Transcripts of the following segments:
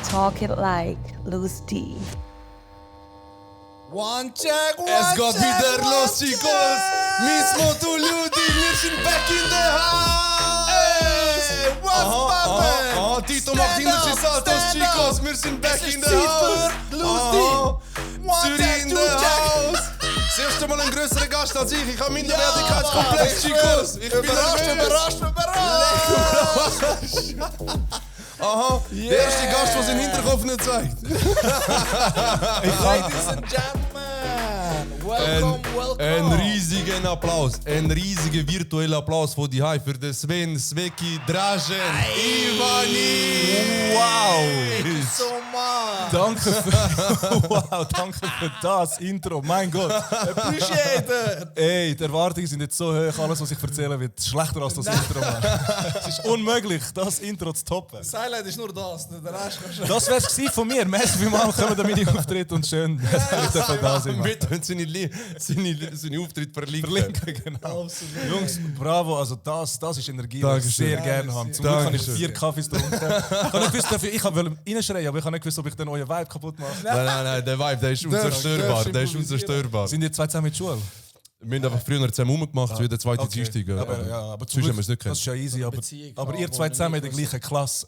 Talk it like Loose D. One check, one Es geht check, wieder one los, check. Chicos! Mismo tu Ludi, wir sind back in the house! Hey, what's poppin'? Tito Stand macht hinter up, sich Saltos, stand Chicos! up. Wir sind back Es in ist the Zeit house! für Ludi. One Zürich check, in two the check. house! Das erste Mal ein größerer Gast als ich habe Minderwertigkeitskomplex, Chicos! Ich bin Überrascht. Aha, der erste Gast, der seinen Hinterkopf nicht zeigt. Ladies and gentlemen, welcome. Ein riesigen Applaus, ein riesiger virtueller Applaus von die Hai für den Sven, Sveki, Dražen, Ivani! Wow! So much. Danke für das Intro. Mein Gott. Appreciate it. Ey, die Erwartungen sind jetzt so hoch. Alles, was ich erzähle, wird schlechter als das Intro. Mann. Es ist unmöglich, das Intro zu toppen. Das Highlight ist nur das, der Rest kannst du... Das wär's gewesen von mir. Merci vielmals, kommen da meine Auftritte und schön, dass ich da sein darf. Bitte seine Auftritte verlinken. Verlinken, genau. Jungs, bravo. Also das ist Energie, die ich Dankeschön. sehr gerne habe. Zum Glück habe ich Dankeschön. 4 Kaffees getrunken. Ich habe nicht gewusst, ich wollte reinschreien, aber ich habe nicht gewusst, ob ich dann euren Vibe kaputt mache. Nein, der Vibe, der ist unzerstörbar. Der ist unzerstörbar. Sind ihr zwei zusammen in der Schule? Wir haben einfach früher zusammen rumgemacht, wie der zweite Okay. Dienstag. Aber Sonst haben wir es nicht das ist ja easy, aber Beziehung, ihr wo zwei wir zusammen in nie der gleichen Klasse.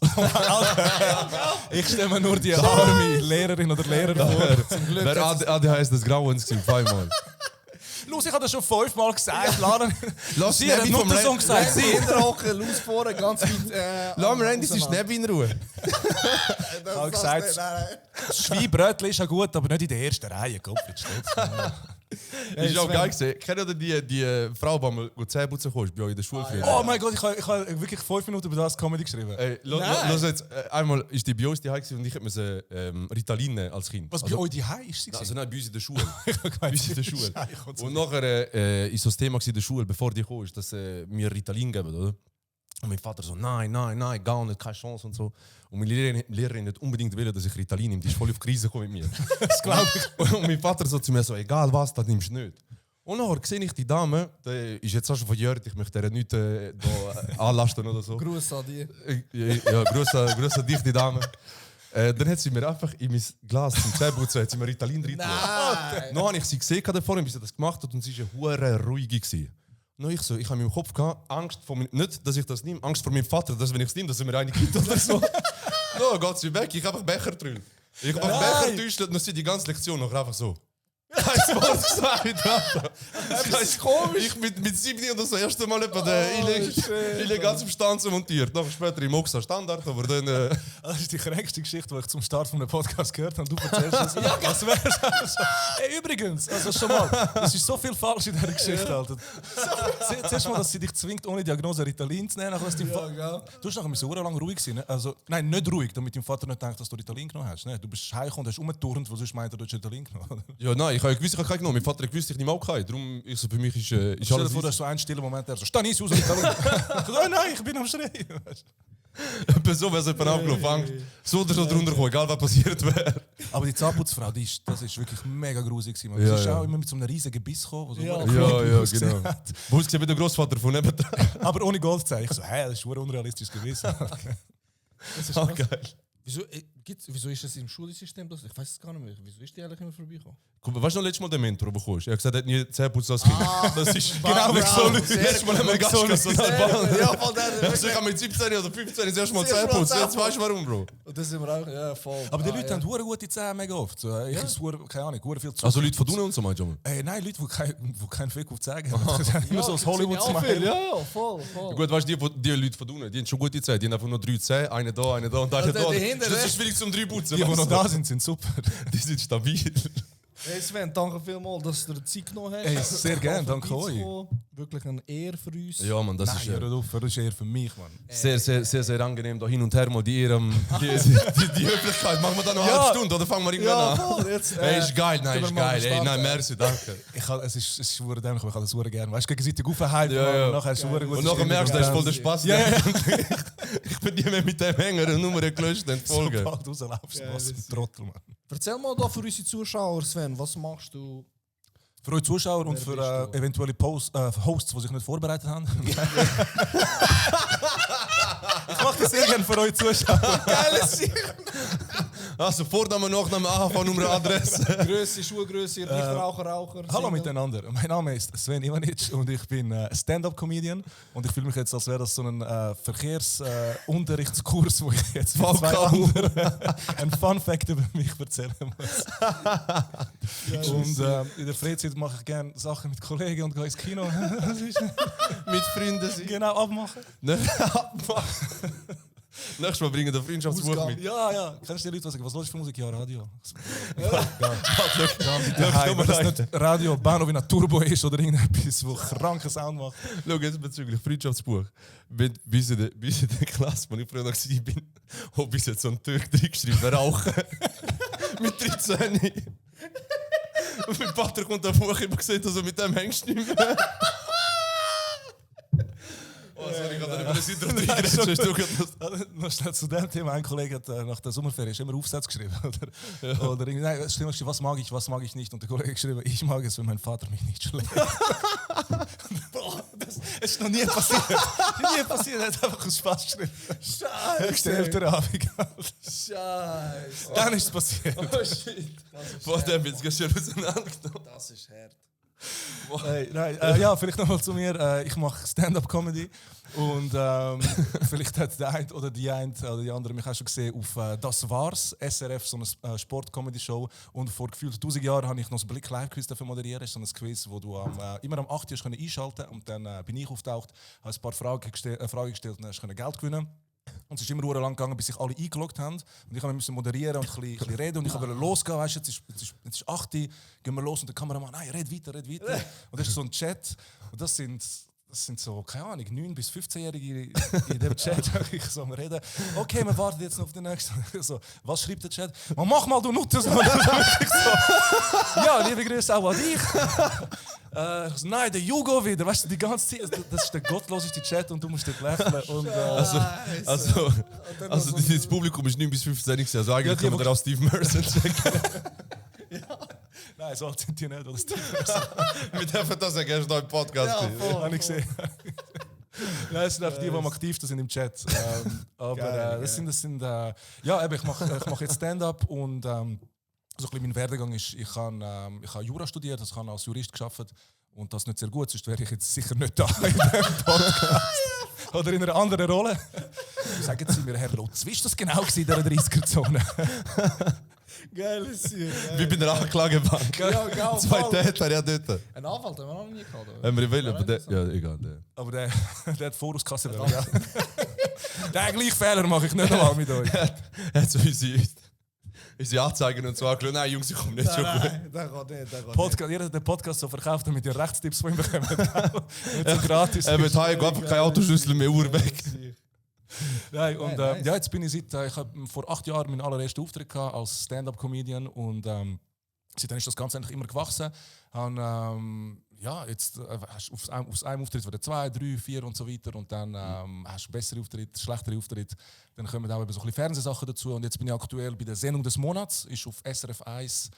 Ich stelle mir nur die arme Lehrerin oder Lehrer vor. Wer ADHS das Grauens gewesen, zweimal. Los, ich habe das schon 5-mal gesagt. Lass Sie hat Nebi nur vom den Song gesagt. Sie Sie. hinterhocken, Laus vorne, ganz weit... Lass mir rein, das ist Nebi in Ruhe. Ich habe gesagt, Das Schweinbrötchen ist ja gut, aber nicht in der ersten Reihe. Gottfried steht. Ist auch geil gesehen. Kennt ihr die Frau, die mal Zähne putzen kam, bei euch in der Schule früher? Oh mein Gott, ich habe wirklich 5 Minuten über das Comedy geschrieben. Ey, los jetzt, einmal ist die bei uns die und ich musste Ritalin nehmen als Kind. Was bei euch die High ist? Also nein, bei uns in der Schule. Bei uns in der Schule. Und nachher ist so das Thema in der Schule, bevor die kam, ist, dass mir Ritalin geben, oder? Und mein Vater so, nein, gar nicht, keine Chance und so. Und meine Lehrerin nicht unbedingt will, dass ich Ritalin nehme, die ist voll auf die Krise gekommen mit mir. Das glaube ich. Und mein Vater so zu mir so, egal was, das nimmst du nicht. Und nachher sehe ich die Dame, die ist jetzt auch schon verjährt, ich möchte ihr nicht anlasten oder so. Gruß an die. Ja, Gruß an dich, die Dame. Dann hat sie mir einfach in mein Glas zum Zähneputzen hat sie mir Ritalin drin getan. Nein. Dann habe ich sie gesehen davor, wie sie das gemacht hat und sie war eine ruhige gewesen. Ich habe in meinem Kopf gehabt, Angst vor nicht, dass ich das nehme, Angst vor meinem Vater, dass wenn ich es nehme, dass er mir eine gibt oder so. Dann geht sie weg, ich habe einfach Becher drin. Ich habe einfach Becher getäuscht und dann sie die ganze Lektion noch einfach so. Kein Wort gesagt, Alter. Das ist komisch. Ich mit 7 oder so das erste Mal illegal Substanzen montiert. Noch später im Oxa Standard, aber dann... Das ist die kränkste Geschichte, die ich zum Start von einem Podcast gehört habe. Du erzählst es. Als wär's also. Hey, übrigens, also schon mal, es ist so viel falsch in dieser Geschichte, Alter. Zuerst mal, dass sie dich zwingt, ohne Diagnose Ritalin zu nehmen. Nachher, dass dein du hast nachher so lange ruhig sein. Ne? Also, nein, nicht ruhig, damit dein Vater nicht denkt, dass du Ritalin genommen hast. Ne? Du bist heimgekommen und hast umgeturnt, wo sonst meint, du hast Ritalin genommen. Ja, nein, ich habe gewusst, ich habe keinen genommen. Mein Vater hat gewusst, ich nehme auch keinen. Darum ist für mich ist Stell dir alles vor, dass so einen stillen Moment so, Stanis aus Ritalin. Nein, ich bin am Schreien. so, wenn es jemand abgelaufen Angst. So oder so drunter kommen, egal was passiert wäre. Aber die Zahnputzfrau, das ist wirklich mega grusig. Sie ist auch immer mit so einem riesigen Biss gekommen. So Ja, genau. Wo ist wie der Großvater von nebenan? Aber ohne Goldzeichen. Ich so, das ist unrealistisch gewesen. Das ist Ah, krass. geil. Wieso ist das im Schulsystem das? Ich weiß es gar nicht mehr. Wieso ist die eigentlich immer vorbeigekommen? Weißt du noch letztes Mal den Mentor, den du bekommst? Er hat gesagt, er hat nie Zähne putzt als Kind. Das ist Genau, nicht so. Letztes Mal haben wir so Gast so Ja, voll der. Also ich habe mit 17 oder 15 das erste Mal Das erste Zähne Mal putzt. Zähne Jetzt weißt du warum, Bro. Und das sind wir auch, ja, voll. Aber die Leute haben hure gute Zähne mega oft. So, ich keine Ahnung, hure viel zu. Also Leute von unten und so meinst du mal? Nein, Leute, die keinen Fick auf die Zähne haben. Das ist immer so das Hollywood-Smile. Ja, voll. Gut, weißt du, die Leute von unten, die haben schon gute Zähne. Die haben einfach nur 3 Zähne, eine da und eine da. Also Das dahinter, ist schwierig zum 3 putzen. Die noch da sind, sind super. Die sind stabil. Hey Sven, danke vielmals, dass du dir Zeit genommen hast. Hey, sehr gerne, danke vorbeizukommen. Wirklich eine Ehre für uns. Ja, Mann, das Nein, ist hör auf, das ist eher für mich, Mann. sehr angenehm, da hin und her mal die Höflichkeit. Machen wir da noch eine halbe Stunde oder fangen wir irgendwann Ja, an? voll. Jetzt, Hey, ist geil, nein, sind ist wir mal geil. Hey, gespannt, nein, merci, danke. Es ist hure dämlich, aber ich habe das hure gerne. Weißt du, gegenseitig aufhalten, Ja, ja. und nachher ist es hure gut. Und nachher merkst du, das ist voll der Spaß. Ja, ja. Ich bin nie mehr mit dem Hänger und Nummer gelöscht in Folge. Sobald du rauslaufst, Ja, was das ein ist- Trottel, Mann. Erzähl mal da für unsere Zuschauer, Sven, was machst du? Für euch Zuschauer und Wer für bist du? eventuelle Hosts, die sich nicht vorbereitet haben. Ich mache das sehr gerne für euch Zuschauer. Geiles Also Vorname, Nachname, AHV, Nummer, Adresse. Größe, Schuhgröße, Raucher. Hallo miteinander, mein Name ist Sven Ivanic und ich bin Stand-Up-Comedian und ich fühle mich jetzt, als wäre das so ein Verkehrsunterrichtskurs, wo ich jetzt mit zwei anderen einen Fun-Fact über mich erzählen muss. Und in der Freizeit mache ich gerne Sachen mit Kollegen und gehe ins Kino. Mit Freunden sein. Genau, abmachen. Nächstes Mal bringen wir ein Freundschaftsbuch mit. Ja. Kennst du die Leute, die sagen, was läuft für Musik? Ja, Radio. Dass nicht Radio Bahnhof in einer Turbo ist oder irgendetwas, wo kranken Sound macht. Schau jetzt bezüglich Freundschaftsbuch. Bis in der Klasse, wo ich früher noch war, habe ich jetzt so einen Türk reingeschrieben, rauchen. Mit 13. Und mein Vater kommt am Buch immer gesehen, also mit dem hängst du nicht mehr. Oh, sorry, ich habe da über das Intro reingeredet. Noch schnell zu dem Thema. Ein Kollege hat nach der Sommerferien immer Aufsätze geschrieben. Oder nein, das stimmt, was mag ich nicht. Und der Kollege hat geschrieben, ich mag es, wenn mein Vater mich nicht schlägt. Boah, das ist noch nie passiert. Nie passiert, er hat einfach aus Spaß geschrieben. Scheiße. Höchste ältere Abend. Scheiße. Dann ist es passiert. Oh shit. Vor dem jetzt ganz schön auseinandergenommen. Das ist hart. Ja, vielleicht nochmal zu mir. Ich mache Stand-up-Comedy und vielleicht hat der eine oder die andere mich auch schon gesehen auf «Das war's», SRF, so eine Sport-Comedy-Show. Und vor gefühlt 1000 Jahren habe ich noch das Blick Live-Quiz moderiert. Das ist so ein Quiz, wo du immer am 8 Uhr einschalten konntest. Und dann bin ich aufgetaucht, habe ein paar Fragen gestellt und dann hast du Geld gewinnen. Und es ist immer lang gegangen, bis sich alle eingeloggt haben. Und ich musste moderieren und ein bisschen reden. Und ich wollte losgehen, weißt du, jetzt ist 8 Uhr, gehen wir los. Und der Kameramann, nein, red weiter. Und das ist so ein Chat. Und das sind so, keine Ahnung, 9- bis 15-Jährige in dem Chat, ich so am Reden. Okay, wir warten jetzt noch auf den nächsten. So, was schreibt der Chat? Mach mal, du Nutter! So, ja, liebe Grüße auch an dich. Nein, der Jugo wieder, weißt du, die ganze Zeit. Das ist der gottloseste Chat und du musst dort lächeln. Und, Also das Publikum ist 9 bis 15 gewesen. Also eigentlich können wir da auch Steve Merson checken. Nein, so alt sind die nicht, oder Steve? Wir dürfen das ja gerne noch im Podcast sehen. Habe ich gesehen. Nein, es sind einfach die, die am aktivsten sind im Chat. Aber das sind ja, eben, ich mach jetzt Stand-up und so ein bisschen mein Werdegang ist, ich habe Jura studiert, ich habe als Jurist gearbeitet und das nicht sehr gut, sonst wäre ich jetzt sicher nicht da in diesem Podcast. Oder in einer anderen Rolle. Sagen Sie mir, Herr Lutz, wie war das genau in dieser 30er-Zone? Geiles Ziel. Wie bei der Anklagebank. Ja, Zwei Täter, ja dort. Ein Anwalt haben wir noch nie gehabt. Oder? Haben wir wollen, aber der... Ja, egal. Aber der hat Vorauskasse. Ja. Den gleichen Fehler mache ich nicht nochmal mit euch. Er hat so unsere Anzeigen und so angeschaut. Nein, Jungs, ich komme nicht schon gut. Der geht nicht. Podcast, ihr habt den Podcast so verkauft, damit ihr Rechtstipps von ihm bekommt. Nicht so gratis. Er wird einfach kein Autoschlüssel mehr weg. Nein, und ja, jetzt bin ich ich habe vor 8 Jahren meinen allerersten Auftritt gehabt als Stand-up-Comedian und seitdem ist das Ganze eigentlich immer gewachsen. Und, ja, jetzt hast du aus einem Auftritt wieder 2, 3, 4 und so weiter und dann hast du bessere Auftritte, schlechtere Auftritte. Dann kommen auch eben so ein bisschen Fernsehsachen dazu und jetzt bin ich aktuell bei der Sendung des Monats, ist auf SRF 1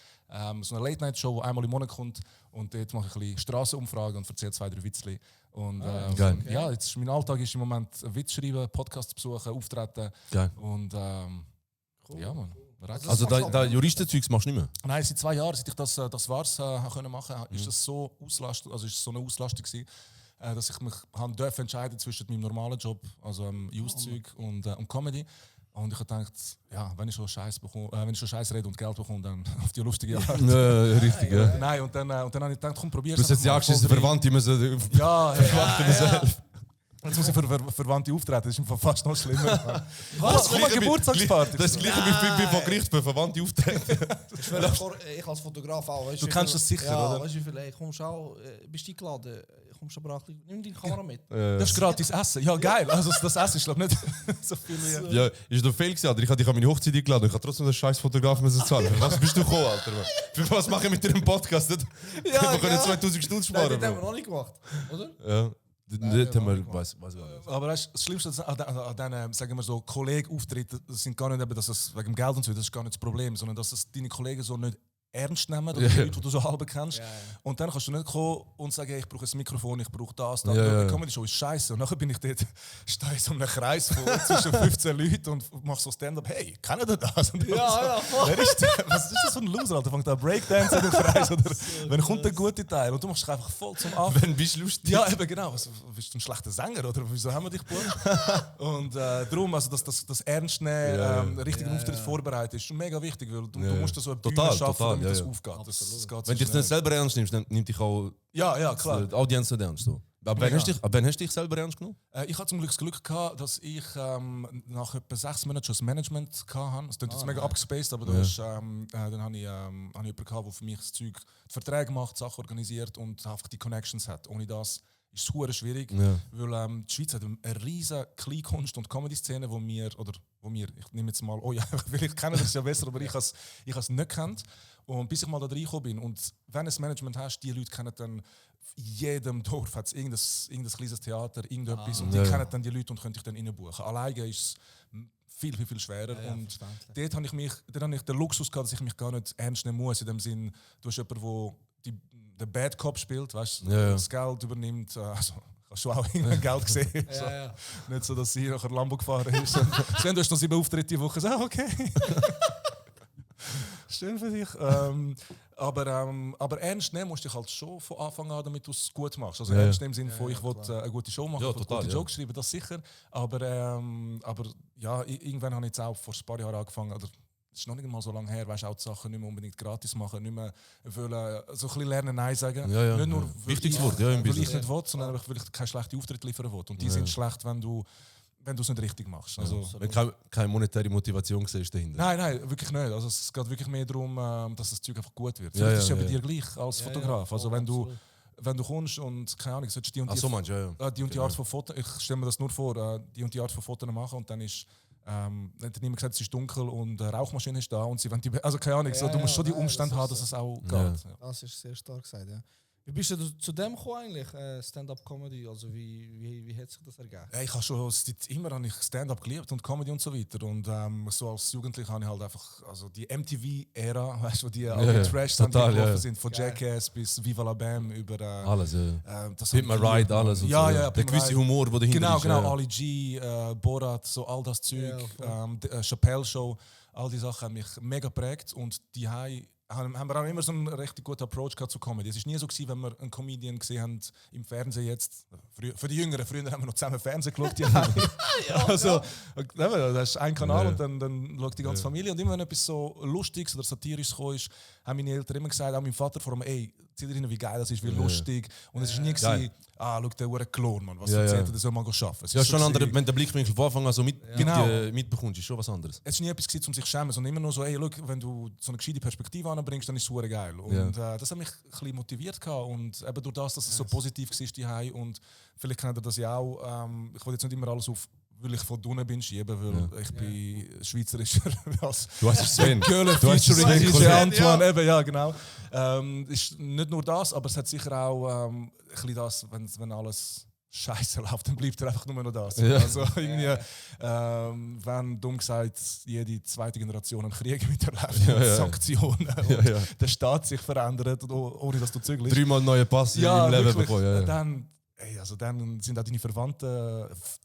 so eine Late-Night-Show, die einmal im Monat kommt und dort mache ich ein bisschen Strassenumfragen und erzähle 2, 3 Witzli. Und geil. ja, jetzt mein Alltag ist im Moment Witz schreiben, Podcast besuchen, auftreten und ja, man. Also da Juristenzeugs machst du nicht mehr? Nein, seit 2 Jahren, seit ich das war's können machen, ist das so auslastet, also ist es so eine Auslastung gewesen, dass ich mich durfte entscheiden zwischen meinem normalen Job, also Use-Zeug und Comedy. Und ich habe gedacht, ja, wenn ich schon Scheiß rede und Geld bekomme, dann auf die lustige Art. Ja, richtig, ja. Nein, und dann habe ich gedacht, komm, probier's. Du hast jetzt die Angst, dass Verwandte müssen... Ja. Jetzt muss ich für Verwandte auftreten, das ist im Fall fast noch schlimmer. Was? Komm, eine Geburtstagsparty. Das ist gleich wie vor Gericht für Verwandte auftreten. Ich als Fotograf auch. Du kennst das sicher, ja, oder? Weißt du, wie viel? Hey, komm, schau, bist du eingeladen? Komm schon brav, nimm deine Kamera mit. Das ist gratis Essen. Ja, geil. Also das Essen ist, glaube ich, nicht so viel wie... Ja, ist doch fehl gewesen, Alter. Ich habe meine Hochzeit eingeladen und ich habe trotzdem den scheiß Fotograf müssen zahlen. Was bist du gekommen, Alter? Für was mache ich mit deinem Podcast? Wir können 2000 Stunden sparen. Nein, das haben wir noch nicht gemacht, oder? Ja. Das haben wir, weiß gar nicht. Aber das Schlimmste an diesen, sagen wir so, Kollegen-Auftritten, das sind gar nicht eben, dass es wegen dem Geld und so, das ist gar nicht das Problem, sondern dass es deine Kollegen so nicht ernst nehmen, oder die Leute, die du so halb kennst. Und dann kannst du nicht kommen und sagen, ich brauche ein Mikrofon, ich brauche das. Die Comedy-Show ist scheiße. Und nachher bin ich dort, stehe in so einem Kreis von zwischen 15 Leuten und mache so Stand-up. Hey, kennt ihr das? Und wer ist das? Was ist das für ein Loser? Alter? Fängt an Breakdance in den Kreis? Oder wenn kommt der gute Teil? Und du machst dich einfach voll zum Anfang. Wenn bist du lustig. Ja, eben genau. Also, bist du ein schlechter Sänger? Oder wieso haben wir dich gebucht? Und darum, also das Ernst nehmen, richtigen Auftritt vorbereiten, ist mega wichtig, weil du musst da so eine Bühne schaffen, damit das aufgeht. Das geht Wenn du dich nicht selber ernst nimmst, dann nimmt dich auch ja, klar. die Audienz nicht ernst. So. Ab wann hast du dich selber ernst genommen? Ich hatte zum Glück das Glück gehabt, dass ich nach etwa 6 Monaten schon das Management hatte. Das klingt jetzt mega abgespaced, aber dann habe ich jemanden gehabt, der für mich das Zeug, die Verträge macht, Sachen organisiert und einfach die Connections hat. Ohne das ist es super schwierig, weil die Schweiz hat eine riesige Kleinkunst- und Comedy-Szene, wo wir, ich nehme jetzt mal, vielleicht kennen das ja besser, aber ich habe es nicht gekannt. Und bis ich mal da reingekommen bin. Und wenn du ein Management hast, die Leute kennen dann, in jedem Dorf hat es irgendein kleines Theater, irgendetwas, und die kennen dann die Leute und können dich dann reinbuchen. Alleine ist es viel, viel, viel schwerer. Und dort habe ich den Luxus gehabt, dass ich mich gar nicht ernst nehmen muss, in dem Sinn, du hast jemanden, der den Bad Cop spielt, weißt, das Geld übernimmt. Also, hast du auch irgendein Geld gesehen? Nicht so, dass sie nachher Lambo gefahren ist. Sven, du hast noch 7 Auftritte die Woche. So, okay. Schön für dich. Aber ernst nehmen musst du dich halt schon von Anfang an, damit du es gut machst. Also ernst nehmen im Sinne von, ich will eine gute Show machen, ich will gute Jokes schreiben, das sicher. Aber ja, irgendwann habe ich jetzt auch vor ein paar Jahren angefangen, oder es ist noch nicht mal so lange her, weißt, auch die Sachen nicht mehr unbedingt gratis machen, nicht mehr wollen, so ein bisschen lernen, Nein sagen. Nicht nur, wichtiges Wort, im weil Business. ich nicht will, sondern weil ich keine schlechten Auftritte liefern will. Und die sind schlecht, wenn du es nicht richtig machst. Also, wenn keine monetäre Motivation siehst dahinter. Nein, wirklich nicht. Also, es geht wirklich mehr darum, dass das Zeug einfach gut wird. Das ist ja bei dir gleich als Fotograf. Also wenn du kommst und, keine Ahnung, sollst die und die, die Art von Fotos, ich stelle mir das nur vor, die und die Art von Fotos machen und dann ist dann hat niemand gesagt, es ist dunkel und eine Rauchmaschine ist da und sie wollen also keine Ahnung, so, du musst schon die Umstände haben, dass es auch geht. Ja. Das ist sehr stark gesagt, ja. Wie bist du zu dem gekommen eigentlich, Stand-up-Comedy? Also wie hat sich das ergeben? Ich habe schon immer Stand-up geliebt und Comedy und so weiter. Und so als Jugendlicher habe ich halt einfach also die MTV-Ära, weißt du, wo die alle Trash sind, von Jackass bis Viva la Bam über alles, Pimp My Ride, alles. Ja, der gewisse Humor, der dahinter ist. Genau, Ali G, Borat, so all das Zeug, Chappelle Show, all die Sachen haben mich mega geprägt und die haben wir auch immer so einen richtig guten Approach gehabt zu Comedy. Es war nie so gewesen, wenn wir einen Comedian gesehen haben im Fernsehen jetzt. Für die Jüngeren, früher haben wir noch zusammen Fernsehen geschaut. Das ist ein Kanal und dann schaut die ganze Familie. Und immer wenn etwas so Lustiges oder Satirisches kam, haben meine Eltern immer gesagt, auch mein Vater vor allem, ey, zieh dir rein, wie geil das ist, wie lustig. Und es war nie gewesen, schau, der hure Klon, Mann, was erzählt er, der soll mal arbeiten. Ja, schon andere, wenn der Blickwinkel von Anfang an so mitbekommst, ist schon was anderes. Es war nie etwas gewesen, um sich zu schämen, sondern immer nur so, ey, look, wenn du so eine gescheite Perspektive anbringst, dann ist es hure geil. Und das hat mich ein bisschen motiviert gehabt. Und eben durch das, dass es so positiv war, die Hause. Und vielleicht kennt ihr das ja auch, ich will jetzt nicht immer alles auf, weil ich von unten bin schieben, weil ich bin Schweizerischer als du hast es Sven. Girl featuring DJ Antoine, eben, ja genau. Ist nicht nur das, aber es hat sicher auch ein bisschen das, wenn alles Scheiße läuft, dann bleibt er einfach nur noch das. Ja. Also irgendwie, wenn, dumm gesagt, jede zweite Generation einen Krieg miterlebt, Sanktionen und der Staat sich verändert, ohne dass du zügelst. 3-mal neue Pass im Leben bekommen. Dann sind auch deine Verwandten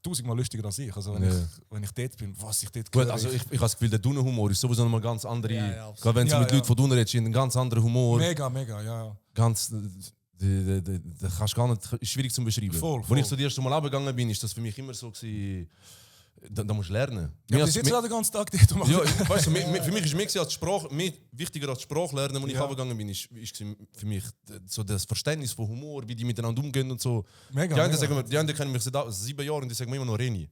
1000-mal lustiger als ich. Also wenn ich dort bin, was ich dort höre. Also ich habe das Gefühl, der Dunne-Humor ist sowieso nochmal ganz andere. Gerade wenn du mit Leuten von Dunne redest, einen ganz anderen Humor. Mega, ja. Ganz... Das kannst gar nicht, ist schwierig zu beschreiben. Voll. Als ich so das erste Mal runtergegangen bin, ist das für mich immer so gewesen, da musst du lernen. Ja, aber jetzt den ganzen Tag dort machen. Ja, weißt du, für mich ist mehr als Sprache, wichtiger als Sprache lernen, als ich runtergegangen bin, ist für mich so das Verständnis von Humor, wie die miteinander umgehen und so. Mega, die anderen kennen mich seit 7 Jahren und die sagen mir immer noch Reni.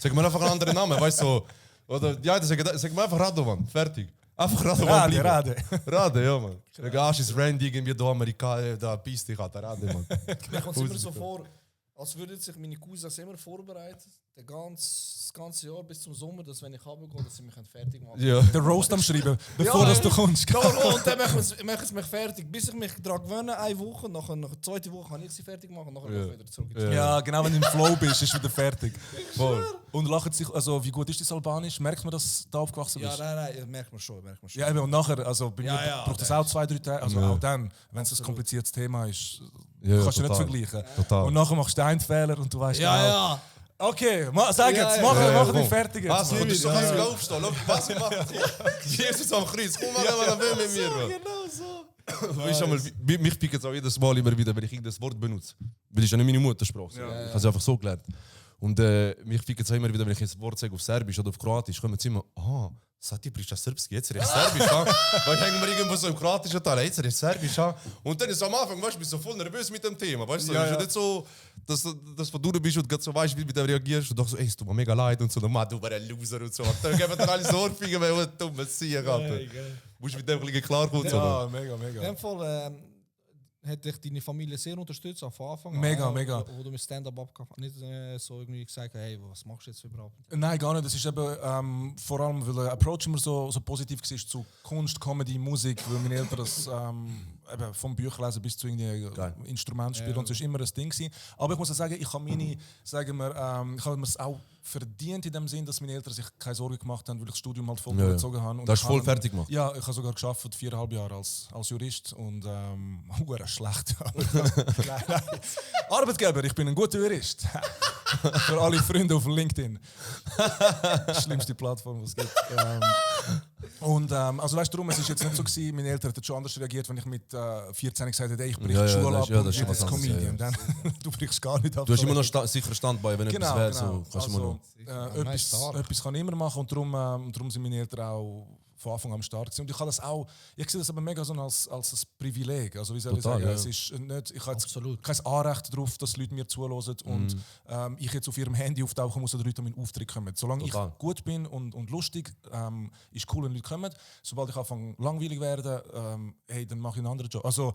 Sagen mir einfach einen anderen Namen, weißt du? So. Oder die sagen mir einfach Radovan, fertig. Einfach Rade, ja, man. Der Gast ist Randy, irgendwie da Amerikaner, da pisst dich, Rade, man. Mir kommt es immer so vor, als würden sich meine Cousins immer vorbereiten. das ganze Jahr bis zum Sommer, dass wenn ich runtergehe, dass sie mich fertig machen. Ja. Den Roast am Schreiben, bevor dass du kommst. Und dann machen sie mich fertig, bis ich mich daran gewöhne, eine Woche, nach der zweiten Woche kann ich sie fertig machen und nachher gehe ich wieder zurück. Ja, genau, wenn du im Flow bist, ist wieder fertig. Voll. Und lachen sich, also wie gut ist das Albanisch? Merkt man, dass du da aufgewachsen bist? Ja, nein, das merkt man schon. Ja, eben, und nachher, also bei mir Ja, braucht das auch 2-3 Tage, also Ja. auch dann, wenn es ein kompliziertes Thema ist, Ja, kannst du nicht total. vergleichen. Total. Und nachher machst du einen Fehler und du weißt Ja. Okay, sag Ja, jetzt, ja. mach komm. dich fertig jetzt. Was, Mann. du kannst sogar aufstehen. Schau, was ich mache. Jesus am Kreuz. Komm, mach mal will mit mir. Bro. Genau so. Weißt du, mich pickt es auch jedes Mal immer wieder, wenn ich irgendein Wort benutze. Weil ich ja nicht meine Muttersprache. So. Ich habe es einfach so gelernt. Und mich pickt es auch immer wieder, wenn ich ein Wort sage auf Serbisch oder auf Kroatisch, kommen sie immer, Sati spricht das Serbski, jetzt recht Serbisch, ha? Weil hängen wir irgendwo so im kroatischen Teil, jetzt recht Serbisch, ha? Und dann ist am Anfang, weißt du, bist so voll nervös mit dem Thema, weißt du? Ja, Ist ja. nicht so, dass du bist und so weißt, wie du reagierst und doch so, ey, es tut mir mega leid und so, du bist ein Loser und so. Dann geben wir alles Ohrfeigen, weil du ein dummes Sieg hast. Musst du mit dem ein bisschen klarkommen. Ja, So. mega, In mega. dem Fall hat dich deine Familie sehr unterstützt von Anfang an. Mega, mega. Wo du mit Stand-up abgehauen nicht so irgendwie gesagt hast, hey, was machst du jetzt überhaupt? Nein, gar nicht. Das ist eben vor allem, weil der Approach immer so positiv war zu Kunst, Comedy, Musik, weil meine Eltern das eben vom Bücherlesen bis zu irgendwie Instrumentspielen und so ist immer ein Ding gewesen. Aber ich muss auch sagen, ich habe meine, sagen wir, ich habe mir es auch verdient in dem Sinn, dass meine Eltern sich keine Sorgen gemacht haben, weil ich das Studium halt voll durchgezogen habe. Und Das ist ich voll habe- fertig gemacht. Ja, ich habe sogar geschafft 4,5 Jahre als Jurist und hure schlecht. Nein. Arbeitgeber, ich bin ein guter Jurist. Für alle Freunde auf LinkedIn. Schlimmste Plattform, was es gibt. Also weißt du, darum, es ist jetzt nicht so gewesen, meine Eltern hätten schon anders reagiert, wenn ich mit 14 gesagt hätte, ey, ich brich Ja, die ja, Schule das ab ist- ja, und das ist bin was jetzt anderes, Comedian. ja, ja. Dann, du brichst gar nicht ab. Du hast immer noch sicher Standbein, wenn Genau, etwas wäre, genau. so kannst du immer noch. Etwas kann ich immer machen und darum sind meine Eltern auch von Anfang an stark gewesen. Und ich habe das auch, ich sehe das aber mega so als ein Privileg. Also wie soll ich Total, sagen, ja. es ist nicht, ich habe jetzt Absolut. kein Anrecht darauf, dass Leute mir zuhören und ich jetzt auf ihrem Handy auftauchen muss oder Leute an meinen Auftritt kommen. Solange Total. ich gut bin und lustig, ist cool, wenn Leute kommen. Sobald ich anfange langweilig werde, hey, dann mache ich einen anderen Job. Also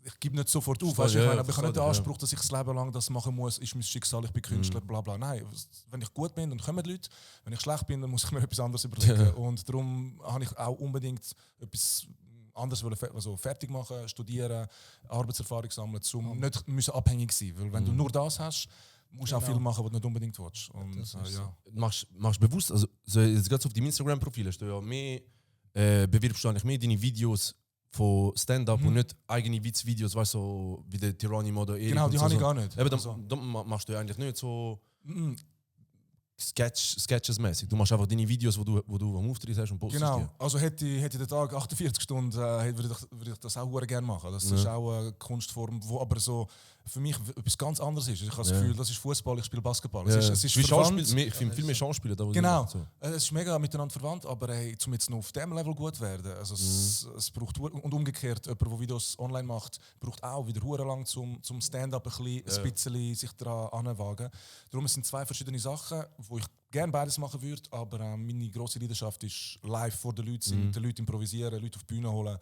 ich gebe nicht sofort auf. Weißt, du, ich Ja, meine, aber ich habe nicht den ja. Anspruch, dass ich das Leben lang das machen muss, ist mein Schicksal, ich bin Künstler, bla bla. Nein, wenn ich gut bin, dann kommen Leute. Wenn ich schlecht bin, dann muss ich mir etwas anderes überlegen. Und darum habe ich auch unbedingt etwas anderes also fertig machen, studieren, Arbeitserfahrung sammeln, um nicht müssen abhängig zu sein. Weil wenn du nur das hast, musst du auch viel machen, was du nicht unbedingt willst. Und, ja. Machst du bewusst, also so jetzt gerade auf deinem Instagram-Profil hast du ja mehr, bewirbst du eigentlich mehr deine Videos von Stand-up und nicht eigene Witzvideos, weißt du, so wie der Tyranny oder Erik. Genau, und die so, habe ich so. gar nicht. Eben, Also- dann machst du ja eigentlich nicht so Mm, Sketches-mäßig. Du machst einfach deine Videos, wo du am Auftritt hast und postest Genau, die. also hätte ich den Tag 48 Stunden, würde ich das auch sehr gerne machen. Das ist auch eine Kunstform, wo aber so für mich etwas ganz anderes ist. Ich habe das Gefühl, das ist Fußball, ich spiele Basketball. Ja. Es ist wie verwandt. Schauspiel, viel mehr Schauspieler. Da, wo Genau, du- so. es ist mega miteinander verwandt, aber hey, um jetzt noch auf dem Level gut zu werden, also es braucht und umgekehrt, jemand, der Videos online macht, braucht auch wieder hure lang zum Stand-up ein bisschen sich daran anwagen. Darum sind es zwei verschiedene Sachen, wo ich gerne beides machen würde, aber meine grosse Leidenschaft ist live vor den Leuten sein, mit den Leuten improvisieren, Leute auf die Bühne holen.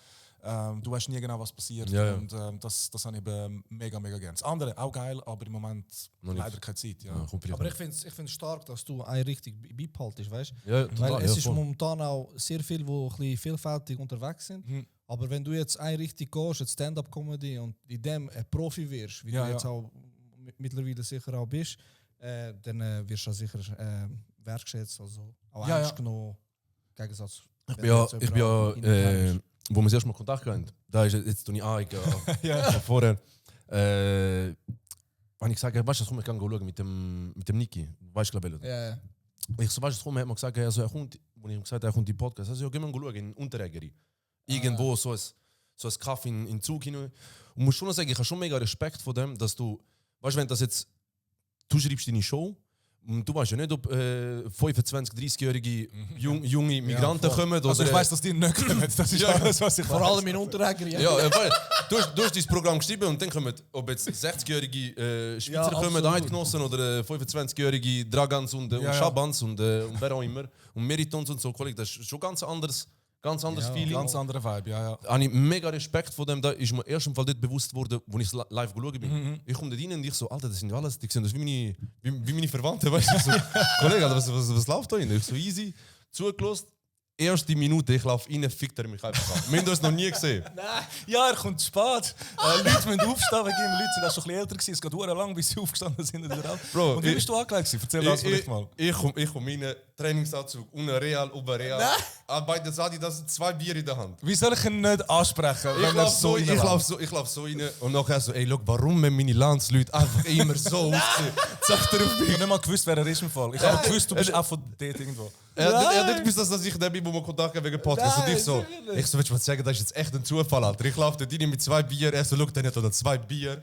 Du weißt nie genau, was passiert. Ja, ja. Und das habe ich eben mega, mega gerne. Das andere auch geil, aber im Moment Noch nicht. leider keine Zeit. Ja. Ja, kommt vielleicht Aber noch. ich finde es stark, dass du eine richtig beibehaltest, weißt du? Ja, total, Weil es ja, ist voll. momentan auch sehr viel, wo ein bisschen vielfältig unterwegs sind. Aber wenn du jetzt eine Richtung gehst, jetzt Stand-up-Comedy und in dem ein Profi wirst, wie Ja, du jetzt ja. auch mittlerweile sicher auch bist, dann wirst du auch sicher wertschätzt, also auch Ja, ernst ja. genommen. Im Gegensatz Ich bin ja, in- wo wir das erste Mal Kontakt hatten, da ist jetzt tue ich an, vorher, wenn ich sage, weißt du, komm, ich kann schauen mit dem Niki, weißt du, glaube ich. Ja, ja. Ich so, weißt du, komm, er hat mir gesagt, also, er kommt, wo ich ihm gesagt habe, er kommt in den Podcast, also, ja, gehen wir schauen, in Unterägeri. Irgendwo, so ein Kaffee in Zug hin. Und muss schon noch sagen, ich habe schon mega Respekt vor dem, dass du, weißt du, wenn das jetzt, du schreibst deine Show, und du weißt ja nicht, ob 25-, 30-jährige junge Migranten kommen. Oder, Also ich weiss, dass die nicht kommen. Das ist Ja. alles, was ich Vor weiss. allem in Unteräger. Ja, weil du hast dein Programm geschrieben und dann kommen, ob jetzt 60-jährige Schweizer Ja, kommen, absolut. Eidgenossen oder 25-jährige Dragans und Ja, ja. Schabans und wer auch immer. Und Meritons und so, Kollege, das ist schon ganz anderes Ganz anderes Feeling. Ganz anderer Vibe, ja. Habe ich mega Respekt vor dem. Da ist mir erst im Fall dort bewusst worden, als ich live geschaut bin. Ich komme da rein und ich so, Alter, das sind alles, die sehen das wie meine Verwandten. Weißt du? Ich so, Kollege, Alter, was läuft da rein? Ich so easy, zugelassen. Erste Minute, ich laufe rein, fickt er mich einfach an. Wir haben das noch nie gesehen. Ja, er kommt zu spät. Leute müssen aufstehen, wegen ihm. Leute sind auch schon ein bisschen älter gewesen. Es geht verdammt lang, bis sie aufgestanden sind. Bro, und wie bist du angelegt gewesen? Erzähl das vielleicht mal. Ich komm rein, Trainingsanzug, ohne Real, über Real. Bei der Sadi, das sind 2 Bier in der Hand. Wie soll ich ihn nicht ansprechen, wenn er so ich lauf so rein und nachher so, ey, look, warum haben meine Landsleute einfach immer so aussehen? Sagt er auf Ich mich. habe nicht mal gewusst, wer er ist im Fall. Ich habe gewusst, du bist auch von dort irgendwo. Er hat nicht gewusst, dass ich der bin, wo wir Kontakt haben wegen Podcast. Und ich so, willst du mir sagen, das ist jetzt echt ein Zufall, Alter. Ich laufe dort rein mit 2 Bier, er so, look, der hat da 2 Bier.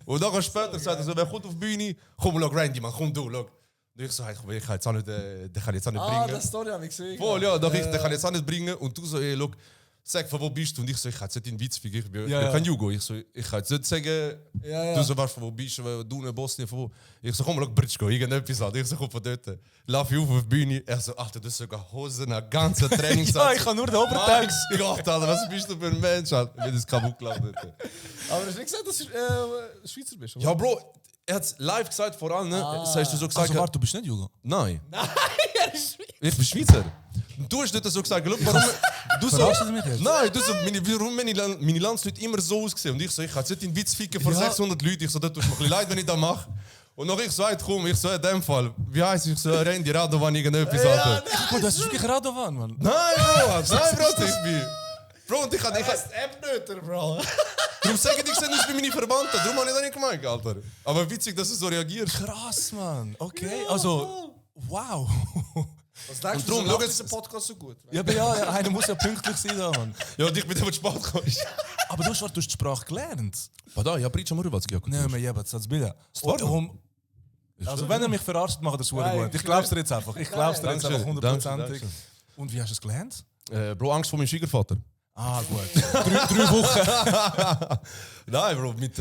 Und dann später sagt er so, wer kommt auf die Bühne? Komm, look, Randy, man, komm du, look. Und ich so, hey, ich kann jetzt auch nicht, den kann ich jetzt auch nicht bringen. das Story habe ich gesehen. Voll, ja, doch, den kann ich jetzt auch nicht bringen. Und du so, ey, look, sag, von wo bist du? Und ich so, ich kann jetzt nicht in Witz ficken, ich bin kein Jugo. Ich so, ich kann jetzt nicht sagen, du so weißt, von wo bist du, in Bosnien, von wo. Ich so, komm, look, Britschko, irgendetwas an. Ich so, komm von dort. Lauf ich auf die Bühne. Er so, Alter, du hast sogar Hosen, eine ganze Trainingssatz. Ja, ich habe nur den Oberteil. Gott, Alter, was bist du für ein Mensch, Alter? Ich bin das kaputt gelacht. Aber du hast nicht gesagt, dass du Schweizer bist, oder? Ja, Bro, er hat es live gesagt vor allem, ne? Das hast du so gesagt. Also warte, du bist nicht Jugo? Nein. Nein, er ist Schweizer. Ich bin Schweizer. Du hast nicht so gesagt, look, warum... Du so, Verarschst du mich jetzt? nein, du so, warum meine Landsleute immer so ausgesehen? Und ich so, ich kann jetzt nicht in Witz ficken vor 600 Leuten. Ich so, das tut mir ein bisschen leid, wenn ich das mache. Und noch ich so, hey, komm, ich so, in dem Fall, wie heisst ich so, Randy Radovan, irgendetwas, Alter. Guck, das ist wirklich Radovan, Mann. Nein, Bro, ich bin... Bro, und ich kann... App-Nöter, Bro. Darum sage ich, ich sehe nicht wie meine Verwandten. Darum habe ich das nicht gemeint, Alter. Aber witzig, dass du so reagierst. Krass, Mann. Okay, also, wow. Was denkst Und drum, so schau macht jetzt- dieser Podcast so gut? Ja, aber ja, einer muss ja pünktlich sein da, Mann. Ja, und ich bin der Sport gekommen. Aber du hast die Sprache gelernt. Pa da, ja pričam hrvatski ako Nein, aber jebat, das Bilder. Stvarno? Also, wenn er mich verarscht, macht er das super gut. Ich glaub's dir jetzt einfach. Ich glaub's dir jetzt einfach Dankeschön, 100%. Dankeschön. Und wie hast du es gelernt? Bro, Angst vor meinem Schwiegervater. Ah, gut. drei Wochen. Nein, Bro, mit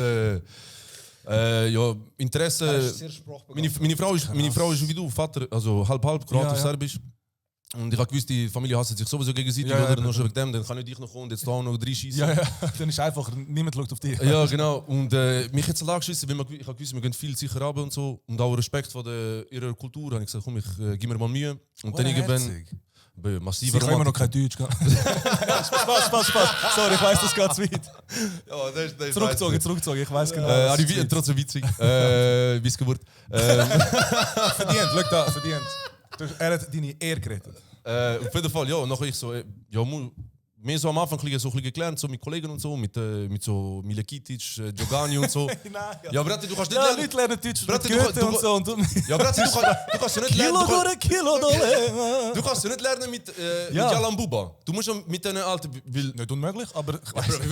ja, Interesse. Sehr sprachbegabt. Meine Frau ist wie du, Vater, also halb, kroatisch-serbisch. Und ich habe gewusst, die Familie hasst sich sowieso gegenseitig, Ja, ja, oder? Nur schon wegen dem, dann kann ich dich noch kommen und jetzt da noch 3 schießen. Ja, ja. Dann ist einfach, niemand schaut auf dich. Ja, genau. Und mich jetzt angeschissen, weil ich habe gewusst, wir gehen viel sicher runter und so. Und auch Respekt vor ihrer Kultur, habe ich gesagt, komm, ich gebe mir mal Mühe. Und dann irgendwann... Massiver Ich kann immer noch kein Deutsch. Spaß. Sorry, ich weiss, das geht zu weit. Ja, das Zurückgezogen, ich weiss genau. trotzdem witzig. Wiesgewurt. Verdient, schau da, verdient. Er hat deine Ehre gerettet. Auf jeden Fall, ja. Und nachher ich so, ja, mehr so am Anfang so ein bisschen gelernt, so mit Kollegen und so, mit so Milekitic, Djogani und so. Ja, Brate, du kannst nicht Ja, lernen. Leute lernen Deutsch mit Brate, Goethe und so. Und Ja, Brate, du kannst ja nicht Kilo lernen. gore, Kilo dole. Du kannst ja nicht lernen mit Ja. Jalan Buba. Du musst ja mit deinen alten. Nicht unmöglich, aber ich weiss. Wie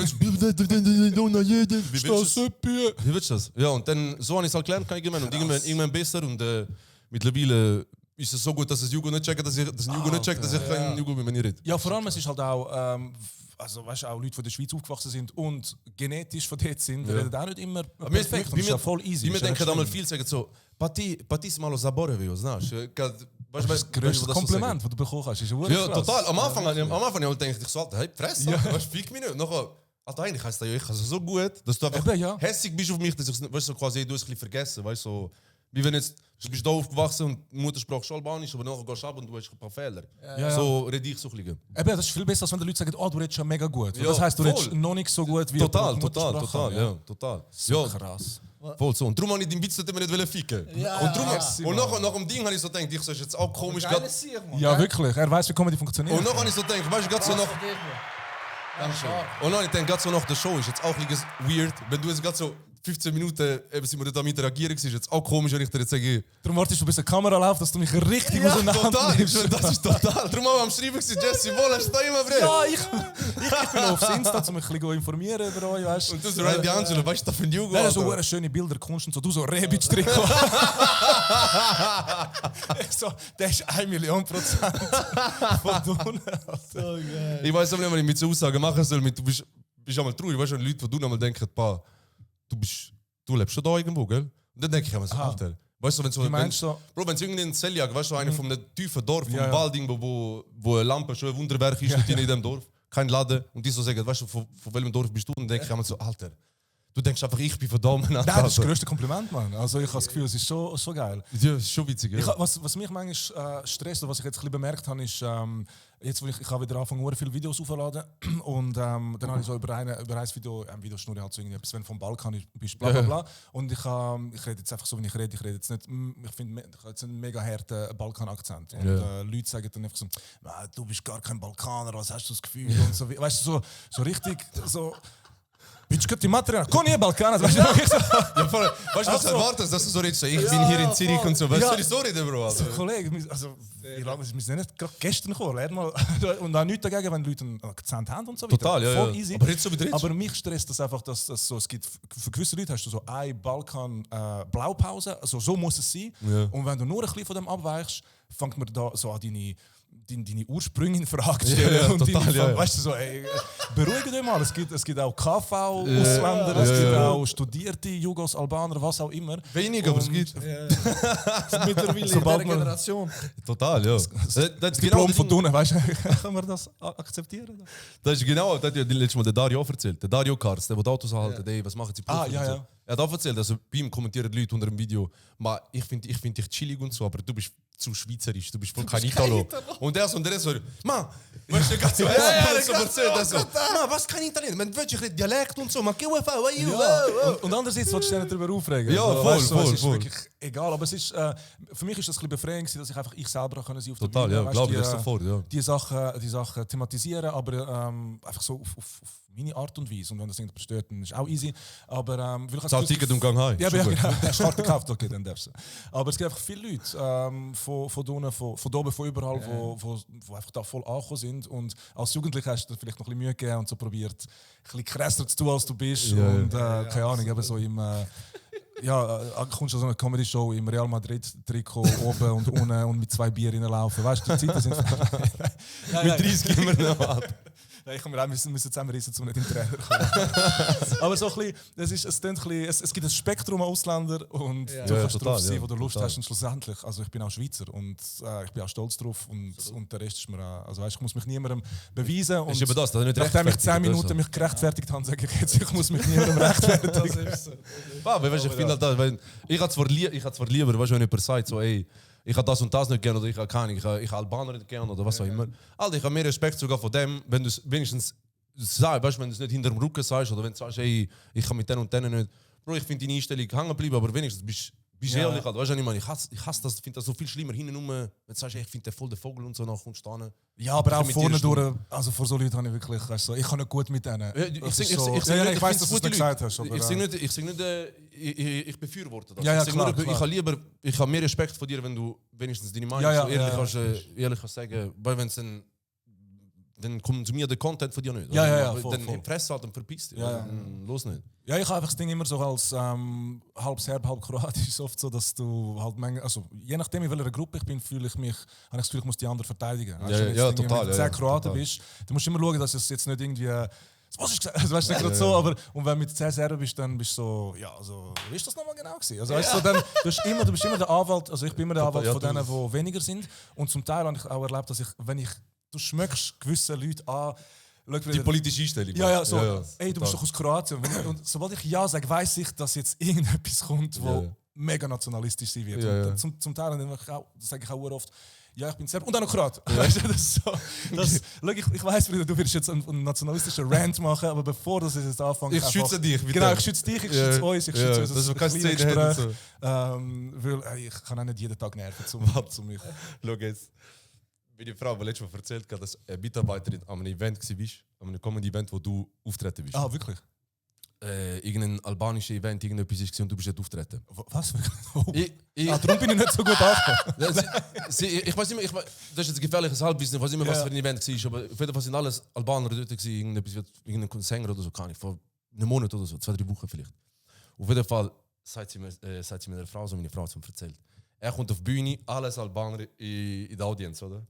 willst du das? Ja, und dann so habe ich es halt gelernt, und irgendwann besser. Und mittlerweile ist es so gut, dass es Jugo nicht checkt, dass ich kein Jugo mit mir rede. Ja, vor allem, es ist halt auch, also weißt du, auch Leute, die in der Schweiz aufgewachsen sind und genetisch von dort sind, reden auch nicht immer perfekt. Das ist ja voll easy. Wir Ist ja denken nicht einmal schlimm. viel, sagen so, Patis malo zaboravio, znaš. Das größte Kompliment, das du bekommen hast, ist Ja, total. Am Anfang habe ich gedacht, ich so, Alter, hey, Fresse, weißt du, fick mich nicht. Nachher, Alter, eigentlich heisst das ja, ich kann es so gut, dass du einfach Eben, ja. hässig bist auf mich, dass ich, weißt du, so quasi, du hast es ein bisschen vergessen, weißt du, so, wie wenn jetzt, du bist da aufgewachsen und die Muttersprache ist Albanisch, aber nachher gehst du ab und du hast ein paar Fehler. Ja. So rede ich so ein bisschen. Eben, das ist viel besser, als wenn die Leute sagen, oh, du redest ja mega gut. Ja, das heisst, du voll. redest noch nicht so gut wie Total, die Muttersprache kann, ja, total. So Ja, krass. voll so. Und darum habe ich den Witz nicht immer nicht ficken. Ja. Und, darum, Merci, und Mann. nach dem Ding habe ich so gedacht, ich so, ist jetzt auch komisch. Geiles Sieg, Mann. Ja, wirklich. Er weiß, wie Comedy funktioniert. Und noch habe ich so gedacht, weißt du, gerade so noch. Und dann ich denke, gerade so nach der Show ist jetzt auch ein bisschen weird, wenn du jetzt gerade so 15 Minuten eben sind wir da mit interagieren, ist jetzt auch komisch, wenn ich dir jetzt sage, Darum wartest du, bis eine Kamera läuft, dass du mich richtig auseinander total, nimmst. das ist total. Darum haben wir am Schreiben gewesen, Jesse, wo hast du da immer Brett? Ja, ich bin aufs Insta, um mich ein bisschen informieren über euch, weißt du. Und du so Randy Angelo, weißt du, da für ein Jugo? Nein, so schöne Bilder, Kunst und so. Du so Rebic-Trikot. Ich so, der ist 1.000.000% von unten. So geil. Ich weiß auch nicht, was ich mit so Aussagen machen soll. Du bist einmal traurig, weißt du, wenn Leute von du einmal denken, du lebst schon da irgendwo, gell? Und dann denke ich immer so, Alter, Weißt du, wenn so, Wie meinst du? Bro, wenn es irgendwie in Seljag, weißt du, einer von einem tiefen Dorf, vom Ja, ja. Wald, irgendwo, wo eine Lampe schon ein Wunderwerk ist, in diesem Dorf, kein Laden, und die so sagen, weißt du, von welchem Dorf bist du? Und dann denke ich immer so, Alter, du denkst einfach, ich bin verdammt. Nein, das ist das grösste Kompliment, Mann. Also ich habe das Gefühl, es ist so geil. Ja, das ist schon witzig, ja. Was mich manchmal stresst, oder was ich jetzt ein bisschen bemerkt habe, ist, jetzt, wo ich habe wieder angefangen, viele Videos aufzuladen und dann habe ich so über ein Video, Videoschnur halt so irgendetwas, wenn du vom Balkan bist, bla bla bla. Und ich rede jetzt einfach so, wie ich rede jetzt nicht, ich finde, ich habe jetzt einen mega harten Balkan-Akzent. Und Leute sagen dann einfach so, du bist gar kein Balkaner, was hast du das Gefühl? Und so, weißt du, so richtig, so... Bitch, die Material. Komm hier, Balkan. Weißt du, ich so, Ja, voll. Weißt du, was du erwartest, dass du so redest? Ich bin hier in Zürich und so. Was soll ich so reden, Bro? so, Kollege, also, wir sind nicht gerade gestern gekommen. Lern mal. Und auch nichts dagegen, wenn Leute einen Akzent haben und so weiter. Total, ja. Voll ja. easy. Aber jetzt so wie du redest. Aber mich stresst das einfach, dass das so, es gibt, für gewisse Leute hast du so eine Balkan-Blaupause, also so muss es sein. Ja. Und wenn du nur ein bisschen von dem abweichst, fängt man da so an deine Ursprünge in Frage zu stellen. Ja, und total, ja. Weißt du, so, ey, beruhige dich mal. Es gibt auch KV-Ausländer, es gibt auch studierte Jugos-Albaner, was auch immer. Wenig, aber es gibt. Mittlerweile in Sobald dieser man- Generation. Total, ja. Das ist Diplom genau von Tunen, weißt du? Kann man das akzeptieren? das ist genau, das hat ja letztes Mal der Dario auch erzählt. Der Dario Kars, der die Autos anhalten, ey, was machen sie Profis ja, und so. ja. Er hat auch erzählt, also bei ihm kommentieren Leute unter dem Video, ich finde dich chillig und so, aber du bist zu schweizerisch, du bist voll kein Italo. Und der so, man, weißt du, ganz so, so erzählt, er so, man, was kein Italiener, man will ich Dialekt und so, man, Und andererseits willst du dich nicht darüber aufregen. Ja, Also, voll, weißt du, voll, es ist voll. wirklich egal. Aber es ist, für mich ist das ein bisschen befreiend, dass ich einfach ich selber sein auf der Total, Bühne, ja, weißt, glaube ich, die, das sofort, ja. die Sachen thematisieren, aber einfach so auf meine Art und Weise. Und wenn das irgendjemand stört, dann ist auch easy. Aber weil ich Zahl Ticket und Gang heim. Ja, aber Schon ja, gut. genau. Hast du Karte gekauft? Okay, dann darfst du. Aber es gibt einfach viele Leute von unten, von oben, von überall, die einfach da voll angekommen sind. Und als Jugendlicher hast du dir vielleicht noch ein bisschen Mühe gegeben und so probiert, ein bisschen krasser zu tun, als du bist. Ja, ja. Und keine Ahnung, eben so im... kommst du an so eine Comedy-Show im Real Madrid-Trikot oben und unten und mit 2 Bier reinlaufen. Weißt du, die Zeiten sind... Mit 30 immer noch ab. Ja, ich wir müssen zusammenreißen, um nicht in den Trainer zu kommen. Aber so ein bisschen, es gibt ein Spektrum an Ausländern und du Ja, kannst total, drauf sein, ja, wo du Lust total. hast. Und schlussendlich, also ich bin auch Schweizer und ich bin auch stolz drauf und der Rest ist mir auch, also weißt, ich muss mich niemandem beweisen. Und Ist eben das, nicht nachdem ich 10 rechtfertigt, Minuten oder so. mich gerechtfertigt habe, sage ich jetzt, ich muss mich niemandem rechtfertigen. Aber weißt, ich finde halt das, weil ich habe zwar lieber, weißt, wenn jemand sagt, so, ey, ich habe das und das nicht gerne oder ich habe keine, ich habe Albaner nicht gerne oder was auch immer. Alter, ich habe mehr Respekt sogar von dem, wenn du es wenigstens sagst, weißt, wenn du es nicht hinter dem Rücken sagst oder wenn du sagst, ey, ich kann mit denen und denen nicht. Bro, ich finde deine Einstellung hängen geblieben, aber wenigstens bist ehrlich. Halt. Weißt du, was ich hasse das, finde das so viel schlimmer hinten rum, wenn du sagst, ey, ich finde den voll der Vogel und so nach und stehen. Ja, aber auch mit vorne dir durch, also vor so Leuten habe ich wirklich, weißt du, ich kann nicht gut mit denen. Ich Das sag ist so- nicht, ich weiß, dass du es gute nicht gesagt hast. Leute. Aber, Ich sag nicht, ich befürworte das. Ja, ja, ich sag klar, nur, klar. Ich habe mehr Respekt vor dir, wenn du wenigstens deine Meinung Ja, ja, so ehrlich, ja. kannst, ehrlich kannst sagen. Weil wenn es dann konsumiert der Content von dir nicht. Ja, ja, ja, Aber voll, dann voll. Fresse halt und verpisst dich. Ja, ja. Los nicht. Ja, ich habe einfach das Ding immer so als halb Serb, halb Kroatisch. Ist oft so, dass du halt manchmal, also je nachdem in welcher Gruppe ich bin, habe ich das Gefühl, ich muss die anderen verteidigen. Weißt du, wenn du ja, jetzt irgendwie total, mit ja, 10 Kroaten total. bist, du musst immer schauen, dass es jetzt nicht irgendwie was hast du gesagt? Weißt du, nicht gerade so, aber und wenn du mit 10 Serben bist, dann bist du so, ja, also, wie ist das nochmal genau gewesen? Also, weißt du, dann, du bist immer der Anwalt, also ich bin immer der Anwalt ja, von du- denen, die weniger sind. Und zum Teil habe ich auch erlebt, dass du schmeckst gewisse Leute an, schau, Die politische Einstellung. ja, so. Ja, Ey, du bist doch aus Kroatien. Und sobald ich Ja sage, weiss ich, dass jetzt irgendetwas kommt, wo Ja. mega nationalistisch sein wird. Ja, Und ja. Zum Teil dann das sage ich auch oft, ja, ich bin Serb und dann noch Kroat. Weißt du, das ist so. Schau, ich weiss, Bruder, du wirst jetzt einen nationalistischen Rant machen, aber bevor das jetzt anfängt... Ich schütze dich. bitte. Genau, ich schütze dich, ich schütze uns, ich schütze Ja, uns. dass wir keine kleines Szene haben Gespräch. und so. Weil ich kann auch nicht jeden Tag nerven, zu mich. Schau jetzt. Wie die Frau, die letztes Mal erzählt hat, dass eine Mitarbeiterin an einem Event war, an einem Comedy-Event, wo du auftreten bist. Ah, wirklich? Irgendein albanisches Event, irgendetwas war und du bist dort auftreten. Was? Darum bin ich nicht so gut angekommen. Ich weiß nicht mehr, das ist jetzt ein gefährliches Halbwissen, ich weiß nicht mehr, was Ja. für ein Event war, aber auf jeden Fall sind alles Albaner dort gewesen, irgendein Sänger oder so, kann ich, vor einem Monat oder so, 2-3 Wochen vielleicht. Auf jeden Fall sagt sie mir eine Frau, so meine Frau zum erzählt. Er kommt auf die Bühne, alles Albaner in der Audienz, oder?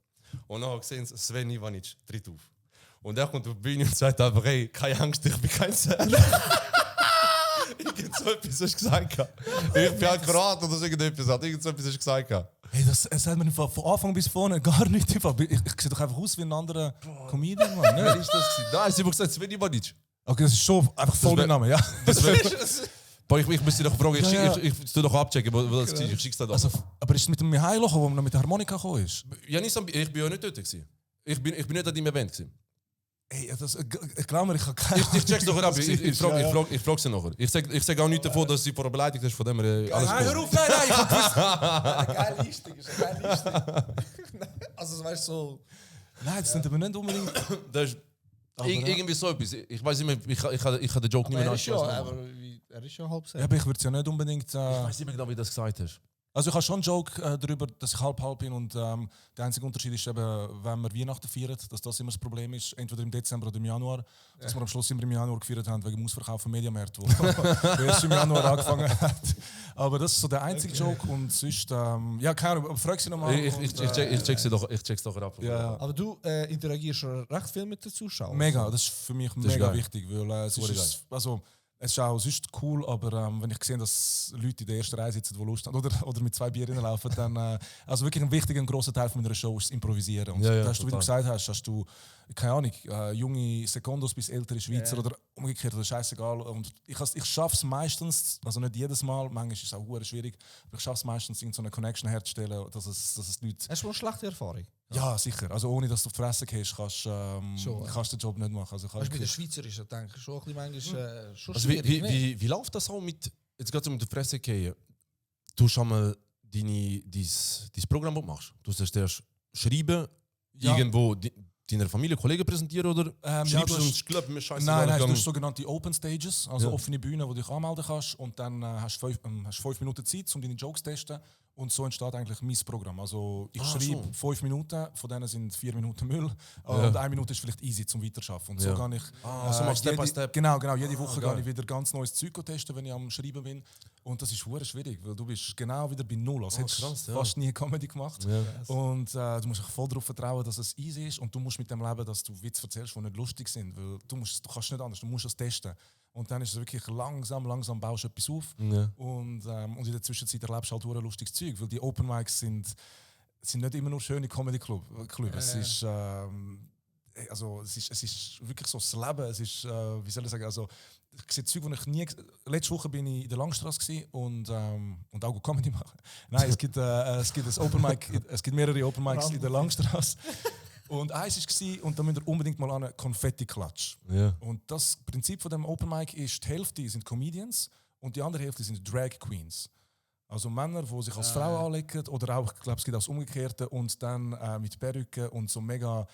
Und dann sehen sie, Sven Ivanic tritt auf. Und er kommt auf die Bühne und sagt einfach, hey, keine Angst, ich bin kein Serb. Ich Irgend so etwas hast du gesagt. Ich bin halt geraten oder so irgendetwas. Irgend so etwas hast du gesagt. Hey, das hat mir von Anfang bis vorne gar nicht im Fall. Ich sehe doch einfach aus wie ein anderer Comedian, Mann. Wer Ne? ist das? Nein, sie haben gesagt, Sveni Badic. Okay, das ist schon einfach voll der Name, ja. Boah, ich muss dich doch fragen, Ja. ich tu doch abchecken, wo das war. Ich schick's dir doch. Also, aber ist es mit dem Mihailo, wo man noch mit der Harmonika gekommen ist? Ja, ich bin ja nicht dort. Ich bin nicht an deinem Event. Ey, glaub mir, ich habe keine Ich check's doch ab. Ich Ja. frage sie nachher. Ich sag auch nicht davon, dass sie vor einer Beleidigung ist, von dem alles Nein, gut. hör auf, nein, ich hab gewusst. Eine geile Liste, ist eine geile Liste. Also, weißt du, so. Nein, das sind aber nicht unbedingt. Das ist irgendwie so etwas. Ich weiß nicht mehr, ich habe den Joke nicht mehr Er ist ja, nachgeschaut. aber er ist ja halb Ja, sehr. aber ich würde es ja nicht unbedingt. Ich weiß nicht mehr genau, wie du das gesagt hast. Also ich habe schon einen Joke darüber, dass ich halb bin und der einzige Unterschied ist eben, wenn wir Weihnachten feiern, dass das immer das Problem ist, entweder im Dezember oder im Januar, dass wir am Schluss immer im Januar gefeiert haben, wegen dem Ausverkauf vom Mediamarkt, wo erst im Januar angefangen hat. Aber das ist so der einzige Joke und sonst, ja keine Ahnung, aber frag sie nochmal. Ich check's doch ab. Ja, Aber du interagierst schon recht viel mit den Zuschauern. mega, das ist für mich ist mega geil. wichtig, weil es Hure ist, also, es ist auch sonst cool, aber wenn ich sehe, dass Leute in der ersten Reihe sitzen, die Lust haben oder mit 2 Bier laufen, dann also wirklich ein wichtiger, ein grosser Teil von meiner Show ist das Improvisieren. Und Ja, da hast du, wie du total. gesagt hast du, keine Ahnung, junge Sekundos bis ältere Schweizer oder umgekehrt, oder scheißegal. Und ich schaffe es meistens, also nicht jedes Mal, manchmal ist es auch hure schwierig, aber ich schaffe es meistens, so eine Connection herzustellen, dass es die Leute... Hast du eine schlechte Erfahrung? Ja, sicher. Also ohne, dass du auf die Fresse gehst, kannst Schon, kannst du den Job nicht machen. Also, Weißt du, mit den Schweizerischen denke ich schon ein bisschen manchmal schon Also schwierig. ne? wie läuft das auch mit, jetzt geht es um die Fresse gehen, du schon mal dein Programm, das du machst? Du sollst erst schreiben, Ja. irgendwo deiner Familie, Kollegen präsentieren oder ja, schreibst du du hast- uns Club mit Scheiße? Nein, du hast sogenannte Open Stages, also Ja. offene Bühnen, wo du dich anmelden kannst und dann hast du 5 Minuten Zeit, um deine Jokes zu testen und so entsteht eigentlich mein Programm. Also ich schreibe schon. 5 Minuten, von denen sind 4 Minuten Müll Ja. und 1 Minute ist vielleicht easy zum Weiterschaffen. Und so Ja. kann ich so machst du Step by Step. Genau, jede Woche geil. gehe ich wieder ganz neues Zeug testen, wenn ich am Schreiben bin. Und das ist hure schwierig, weil du bist genau wieder bei Null. Also hättest du krass, ja. fast nie Comedy gemacht. Ja. Und du musst dich voll darauf vertrauen, dass es easy ist und du musst mit dem leben, dass du Witze erzählst, die nicht lustig sind. Weil du kannst nicht anders, du musst es testen. Und dann ist es wirklich langsam baust du etwas auf. Ja. Und in der Zwischenzeit erlebst du halt hure lustiges Zeug, weil die Open Mics sind nicht immer nur schöne Comedy-Club. Es ist also es ist wirklich so das Leben. Es ist, wie soll ich sagen, also ich sehe Zeug, wo ich nie... Letzte Woche bin ich in der Langstrasse gewesen und auch Comedy machen. Nein, es gibt ein Open Mic, es gibt mehrere Open Mics in der Langstrasse. Und eins war, und da müsst ihr unbedingt mal an Konfetti-Klatsch. Ja. Und das Prinzip von dem Open Mic ist, die Hälfte sind Comedians und die andere Hälfte sind Drag Queens. Also Männer, die sich als Frau anlegen oder auch, ich glaube, es gibt auch das Umgekehrte und dann mit Perücken und so mega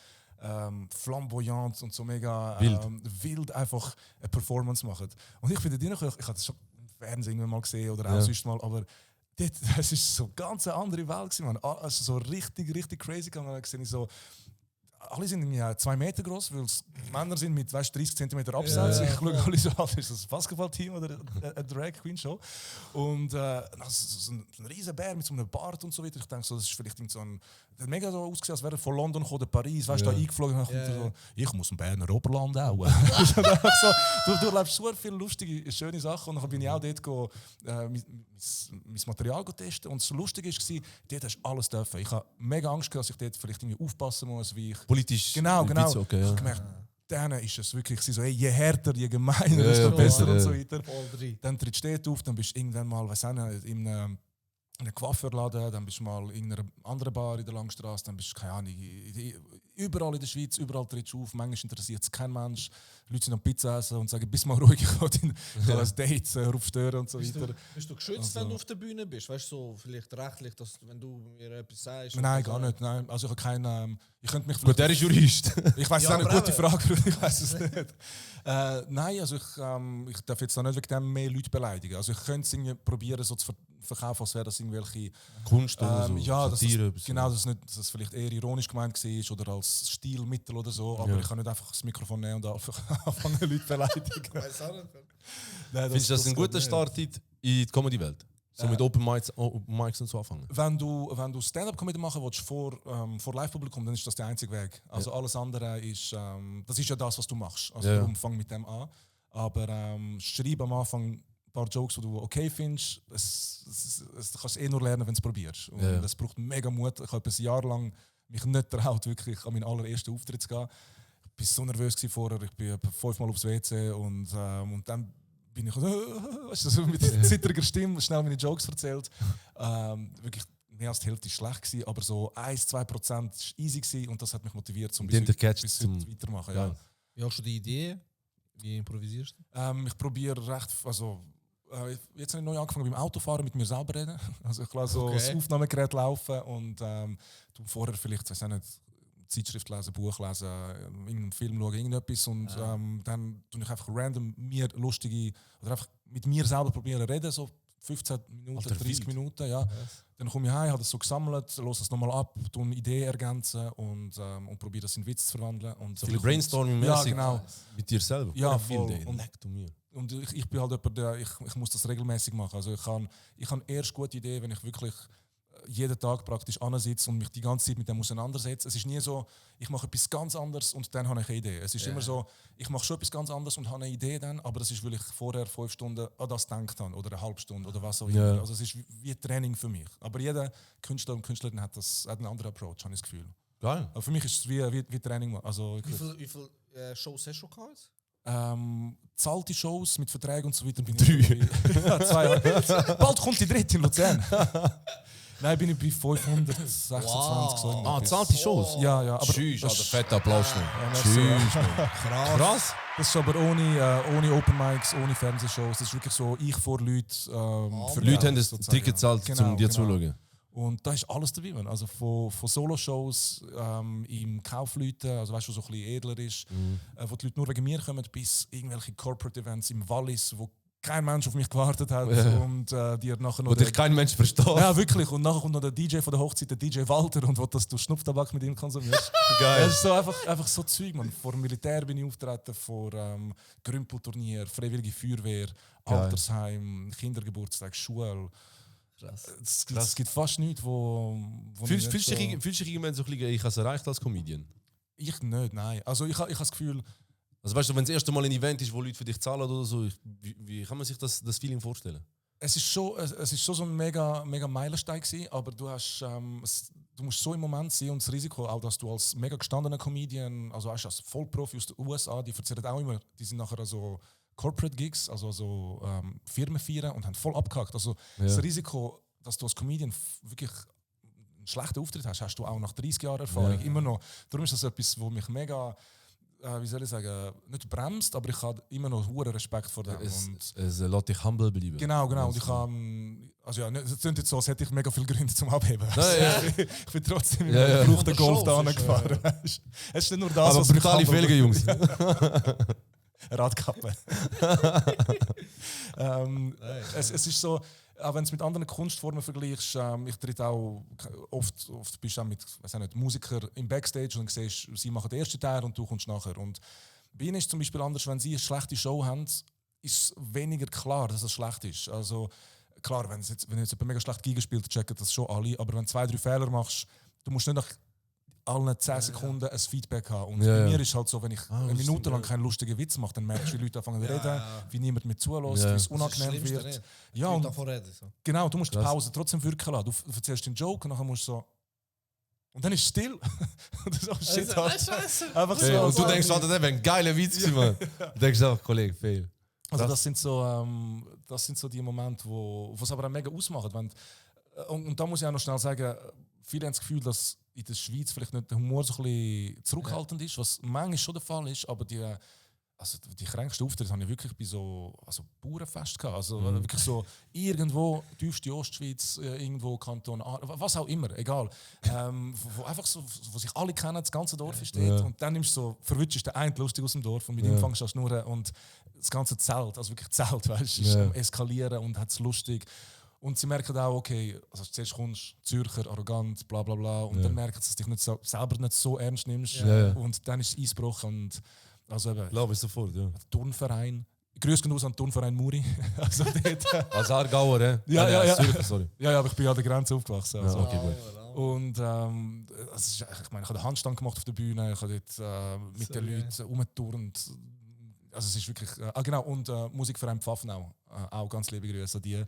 flamboyant und so mega wild einfach eine Performance machen. Und ich bin da drin, ich habe das schon im Fernsehen irgendwann mal gesehen oder auch sonst mal, aber dort, es ist so ganz eine andere Welt gewesen, man. Also so richtig crazy gegangen. Dann sehe ich so, alle sind irgendwie 2 Meter groß, weil es Männer sind mit 30 cm Absatz. Ich schaue alle so an, ist das ein Basketballteam oder eine Drag Queen Show? Und so ein riesen Bär mit so einem Bart und so weiter. Ich denke so, das ist vielleicht so ein... Der hat mega so ausgesehen, als wäre er von London oder Paris, weißt du, da eingeflogen und dann kommt er so, ich muss im Berner Oberland auch. Du erlebst so viele lustige, schöne Sachen und dann bin ich auch dort mein Material testen und das Lustige war, dort hast du alles dürfen. Ich habe mega Angst gehabt, dass ich dort vielleicht irgendwie aufpassen muss, wie ich... Politisch. Genau. Witze, okay, Ich ja. habe gemerkt, denen ist es wirklich so, hey, je härter, je gemeiner, Ja, desto ja, besser ja. und so weiter. Voll drin. Dann trittst du dort auf, dann bist du irgendwann mal, weiss auch nicht, in einem Coiffeurladen, dann bist du mal in einer anderen Bar in der Langstrasse, dann bist du, keine Ahnung, überall in der Schweiz, überall trittst du auf, manchmal interessiert es kein Mensch. Leute sind am Pizza essen und sagen, bist mal ruhig, ich will ein Date, hör auf stören und so weiter. Bist du geschützt, Also- wenn du auf der Bühne bist? Weißt du, so vielleicht rechtlich, dass wenn du mir etwas sagst? Nein, oder gar so. nicht. Nein. Also ich habe keinen. Ich könnte mich Gut, der ist Jurist. Ich weiß es Ja, auch nicht, aber gute Frage, ich weiß es nicht. Nein, also ich darf jetzt da nicht wegen dem mehr Leute beleidigen. Also ich könnte es irgendwie probieren, so zu verkaufen, als wäre das irgendwelche... Kunst oder so. ja, dass Satire, das, genau, dass es vielleicht eher ironisch gemeint war oder als Stilmittel oder so, aber Ja. ich kann nicht einfach das Mikrofon nehmen und einfach anfangen, Leute zu beleidigen. Weiss auch nicht. Nein, Findest du das ein geht guter nicht. Start in die Comedy-Welt? So mit Open Mics und so anfangen? Wenn du Stand-up-Comedy machen willst vor Live-Publikum, dann ist das der einzige Weg. Also alles andere ist, das ist ja das, was du machst. Also Ja. darum fang mit dem an. Aber Schreiben am Anfang paar Jokes, die du okay findest. Du kannst es nur lernen, wenn du es probierst. Und es braucht mega Mut. Ich habe ein Jahr lang mich nicht getraut, wirklich an meinen allerersten Auftritt zu gehen. Ich war so nervös vorher. Ich bin 5-mal aufs WC und dann bin ich so mit zittriger Stimme schnell meine Jokes erzählt. Wirklich mehr als die Hälfte war schlecht gewesen, aber so 1-2% war easy gewesen und das hat mich motiviert, um bis heute weitermachen. Ja. Wie hast du die Idee? Wie improvisierst du? Ich probiere recht, jetzt habe ich neu angefangen beim Autofahren mit mir selber reden. Also ich lasse so das Aufnahmegerät laufen und du vorher vielleicht, weiß ich nicht, Zeitschrift lesen, Buch lesen, irgendeinen Film schauen, irgendetwas und dann tue ich einfach random mir lustige, oder einfach mit mir selber probieren reden, so 15 Minuten, 30 Minuten, ja. Dann komme ich heim, habe das so gesammelt, höre es nochmal ab, tue eine Idee ergänzen und probiere das in Witz zu verwandeln. Und so ein bisschen Brainstorming-mäßig ja, genau. mit dir selber. Ja, voll. Mir. Und ich bin halt jemand, der ich muss das regelmäßig machen. Also ich habe erst gute Ideen, wenn ich wirklich jeden Tag praktisch ansitze und mich die ganze Zeit mit dem auseinandersetze. Es ist nie so, ich mache etwas ganz anderes und dann habe ich eine Idee. Es ist immer so, ich mache schon etwas ganz anderes und habe eine Idee dann, aber das ist, weil ich vorher 5 Stunden an das gedacht habe oder eine halbe Stunde oder was auch immer. Also es ist wie Training für mich. Aber jeder Künstler und Künstlerin hat einen anderen Approach, habe ich das Gefühl. Geil. Aber für mich ist es wie Training. Also, wie viele Shows hast du gehabt? Zahlte Shows mit Verträgen und so weiter. Bin 3. Ja, 2. Bald kommt die 3. in Luzern. Nein, bin ich bei 526. So zahlte Shows? Ja, aber tschüss, Alter, fetter Applaus noch. Tschüss. Krass. Das ist aber ohne Open Mics, ohne Fernsehshows. Das ist wirklich so, ich vor Leuten. Für Leute haben das Ticket gezahlt, um dir zu schauen. Und da ist alles dabei. Also von Solo-Shows im Kaufleuten, also weißt du, so ein bisschen edler ist, wo die Leute nur wegen mir kommen, bis irgendwelche Corporate-Events im Wallis, wo kein Mensch auf mich gewartet hat und die nachher noch... Wo dich kein Mensch versteht. Ja, wirklich. Und nachher kommt noch der DJ von der Hochzeit, der DJ Walter, und will, dass du Schnupftabak mit ihm konsumierst. Geil. Das ist so einfach so Zeug, man. Vor dem Militär bin ich auftreten, vor Grümpelturnier, Freiwillige Feuerwehr, Altersheim, Kindergeburtstag, Schule. Es gibt fast nichts, wo Fühlst du dich irgendwann so ein bisschen, ich habe es erreicht als Comedian? Ich nicht, nein. Also ich habe das Gefühl... Also weißt du, wenn das erste Mal ein Event ist, wo Leute für dich zahlen oder so, wie kann man sich das Feeling vorstellen? Es ist schon so ein mega Meilenstein gewesen, aber du musst so im Moment sein und das Risiko, auch dass du als mega gestandener Comedian, also als Vollprofi aus den USA, die erzählen auch immer, die sind nachher so Corporate Gigs, also Firmen feiern und haben voll abgehakt. Also das Risiko, dass du als Comedian wirklich einen schlechten Auftritt hast du auch nach 30 Jahren Erfahrung immer noch. Darum ist das etwas, wo mich mega... wie soll ich sagen, nicht bremst, aber ich habe immer noch hohen Respekt vor dem. Es lässt dich humble bleiben. Genau. Und ich habe, es klingt jetzt so, als hätte ich mega viele Gründe zum Abheben. Ich bin trotzdem mit einem gebrauchten Golf da gefahren. Es ist nicht nur das, aber brutale Felgen, Jungs. Radkappe. Es ist so, auch wenn du es mit anderen Kunstformen vergleichst, ich trete auch oft bist du auch mit Musikern im Backstage und dann siehst, sie machen den ersten Teil und du kommst nachher. Und bei ihnen ist es zum Beispiel anders, wenn sie eine schlechte Show haben, ist es weniger klar, dass es schlecht ist. Also klar, wenn jetzt jemand mega schlecht Giga spielt, checken das schon alle, aber wenn du 2-3 Fehler machst, du musst nicht nach allen 10 Sekunden ein Feedback haben. Und bei mir ist es halt so, wenn ich eine Minute lang keinen lustigen Witz mache, dann merkst du, wie Leute anfangen zu reden, wie niemand mit zulässt, wie es unangenehm wird. Ja, und genau, du musst die Pause trotzdem wirken lassen. Du erzählst den Joke und dann musst du so... Und dann ist es still. Und so, shit, einfach so. Und du denkst, das wäre ein geiler Witz gewesen, Mann. Du denkst auch, Kollege, fail. Also das sind so die Momente, wo es aber auch mega ausmacht. Und da muss ich auch noch schnell sagen, viele haben das Gefühl, dass in der Schweiz vielleicht nicht der Humor so ein bisschen zurückhaltend ist, was manchmal schon der Fall ist, aber die kränksten Auftritte habe ich wirklich bei so Bauernfest gehabt. Also wirklich so irgendwo, tiefste Ostschweiz, irgendwo Kanton, was auch immer, egal. Wo einfach so, wo sich alle kennen, das ganze Dorf ist dort. Und dann nimmst du so, verwutschst der eine lustig aus dem Dorf und mit ihm fängst du an zu schnurren und das ganze Zelt, also wirklich Zelt, weißt du, ist am Eskalieren und hat es lustig. Und sie merken auch, okay, also zuerst kommst du Zürcher, arrogant, bla bla bla, und dann merken sie, dass du dich nicht selber nicht so ernst nimmst. Und dann ist es Eisbruch. Und also eben, glaube ich sofort, ja. Turnverein. Grüß gehen aus an den Turnverein Muri. Also dort, als Aargauer, ja. Zürcher, sorry. Ja, aber ich bin an der Grenze aufgewachsen. Also. Okay, gut. Und ich habe den Handstand gemacht auf der Bühne, ich habe dort mit den Leuten rumgeturnt. also es ist wirklich, genau, und Musikverein Pfaffenau, auch ganz liebe Grüße. Die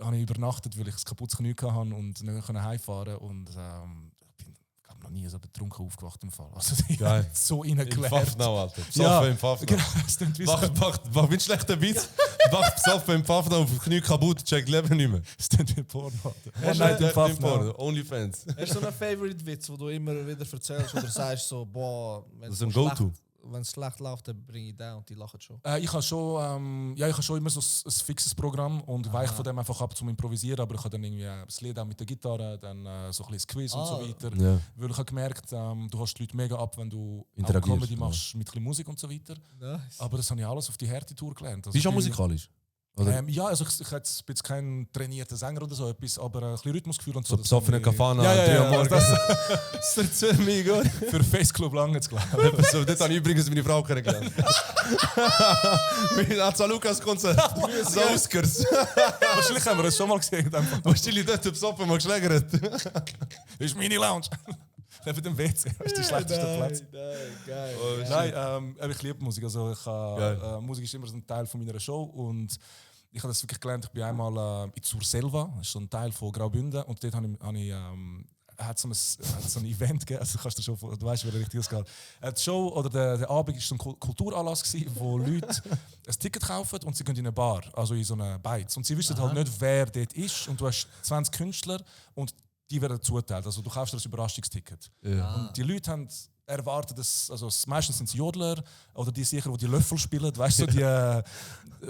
habe ich übernachtet, weil ich das kaputtes Knie hatte und nicht heimfahren konnte. Und ich bin noch nie so betrunken aufgewacht im Fall. Also die Geil. hat so Im reingeklärt. Pfaffenau, Alter. Ja, Pfaffen im Pfaffenau. genau, das klingt wie so. Mach wie ein schlechter Witz. Mach Pfaffen im Pfaffenau auf Knie kaputt, check Leben nicht mehr. Das klingt wie Porno. Alter. Hast One Night du- in Pfaffenau. Onlyfans. Hast du so einen Favorite-Witz, den du immer wieder erzählst oder sagst so, boah, wenn Das ist ein Go-To. Wenn es schlecht läuft, dann bringe ich den und die lachen schon. Ich habe schon, ich habe schon immer so ein fixes Programm und weiche von dem einfach ab zum Improvisieren, aber ich habe dann irgendwie das Lied auch mit der Gitarre, dann so ein bisschen das Quiz und so weiter. Ja. Weil ich habe gemerkt, du hast die Leute mega ab, wenn du auch Interagierst, Comedy ja. machst mit ein bisschen Musik und so weiter. Nice. Aber das habe ich alles auf die harte Tour gelernt. Also Bist du auch ich- musikalisch? Oder? Ja, also ich bin jetzt kein trainierter Sänger oder so etwas, aber ein bisschen Rhythmusgefühl und so. so das besoffene habe ich- Kafana, Ja, ja, 3 ja, Uhr morgens. das- Das erzähl mir, Gott. Für Faceclub lange jetzt glaube So, dort habe ich übrigens meine Frau kennengelernt. Mit San Lukas Konzert. So Oscars. Wahrscheinlich haben wir es schon mal gesehen. Wahrscheinlich dort besoffen mal geschlägert. Das ist meine Lounge. Neben dem WC. Das ist der schlechteste Platz. Geil. Nein, ich liebe Musik. Also Geil. Musik ist immer so ein Teil von meiner Show. Und ich habe das wirklich gelernt. Ich bin einmal in Surselva, das ist so ein Teil von Graubünden. Und dort hat so ein Event gegeben. Also kannst du, schon, du weißt, wie richtig es geht. Die Show oder der Abend war so ein Kulturanlass, wo Leute ein Ticket kaufen und sie gehen in eine Bar, also in so eine Beiz. Und sie wissen halt nicht, wer dort ist. Und du hast 20 Künstler und die werden zuteilt. Also du kaufst dir ein Überraschungsticket. Und die Leute haben erwartet, dass, also meistens sind es Jodler oder die sicher, die Löffel spielen, weißt du, die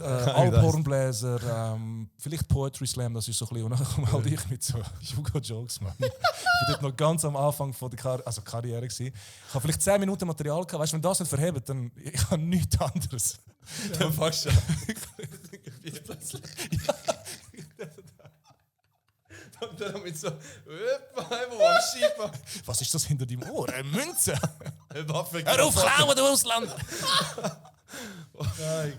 Alphornbläser, vielleicht Poetry Slam, das ist so ein bisschen. Und dann komme halt ich mit so Jugo-Jokes, Mann. Ich war dort noch ganz am Anfang von der Karriere gewesen. Ich habe vielleicht 10 Minuten Material gehabt, weißt du, wenn das nicht verhebt, dann ich habe nichts anderes. Dann fangst du Und dann mit so, einmal am Schieben. Was ist das hinter deinem Ohr? Eine Münze! Waffe. Hör auf, klauen, du Ausländer!